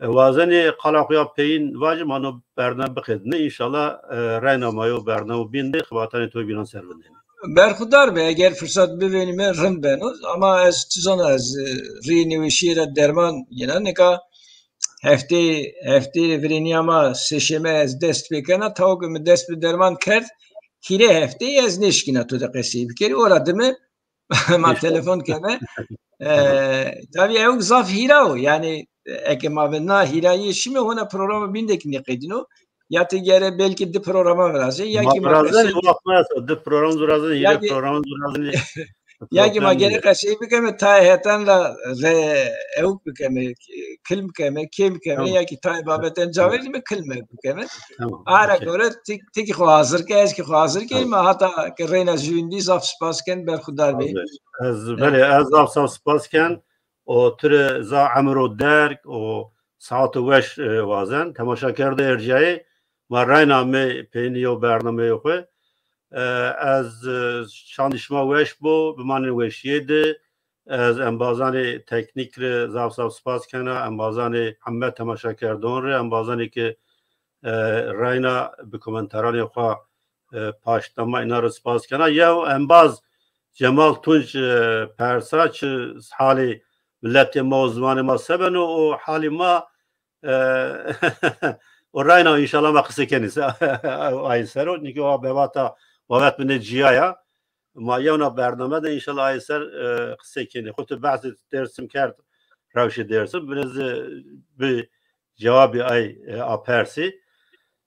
E, wazenê qala xwu ya peyîn vajî, ma no bername biqedîne. Înşallah, e, reyna ma yew bername bîn de xibatanê to bînan ser vindenê. Berxudar be, eger firsat bivênîme rind beno. Ama ez ti zana ez, e, rîyê nêweşîye ra derman yena. Nika heftê, heftê rê virênîya ma sêşeme ez dest pê kena. Tawo ke mi dest bi derman kerd, hîrê hefteyî ez nêşkîna to de qesey bikerî. Ora dime ma telefon keme. E, tabî ewk zaf hîra o. Yanî eke ma bi na hîrayîye şîme, hona programa bîn de kî nêqedîno. Ya ti gere belkî di programa virazê, ya kî ma virazên, qesey, wext ma esto, di program virazên, ya hîrê kî program virazên. Ya kî ma problem gerek nîyo. Qesey bikeme, tayê hetan ra re ewk bikeme, kil bikeme, kêm bikeme, tamam, ya kî tayê babeten caverdîme, kil me bikeme. Tamam, ara okey. Gore ti, ti kî xo hazir ke, ez kî xo hazir ke, tamam, ma hata ke reyna jüvîndî zaf spas ken, berxudar bê. Ez, belê, ez zaf zaf spas ken. O tire za emir o derg, o saat weş, e, wazen. Temaşakerdo erciyayê, ma reyna me peynî yew bernameyo xwu. E, ez, e, şandî şima weş bo, bimanên weşîye de. Ez embazanê teknîk rê zaf zaf spas kena, embazanê heme temaşakerdon rê, embazanê ke, e, reyna bi komentaranê xwu, e, paştama înan rê spas kena. Yew embaz Cemal Tunç, e, persa çi halê miletê ma û ziwanê ma se beno û halê ma, e, o reyna înşallah ma qise kenî se-, ay ser o. Nîkî o bebata babet bine cîya ya. Ma yewna bername de înşallah ay ser, e, qise kenî. Xo tu behsê Dêrsim kerd, rewşê Dêrsim. Binê zî bi cewabî ay, e, a persî.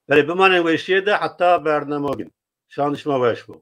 Belê bimanên weşîye de heta bername bîn. Şan şima weş bo.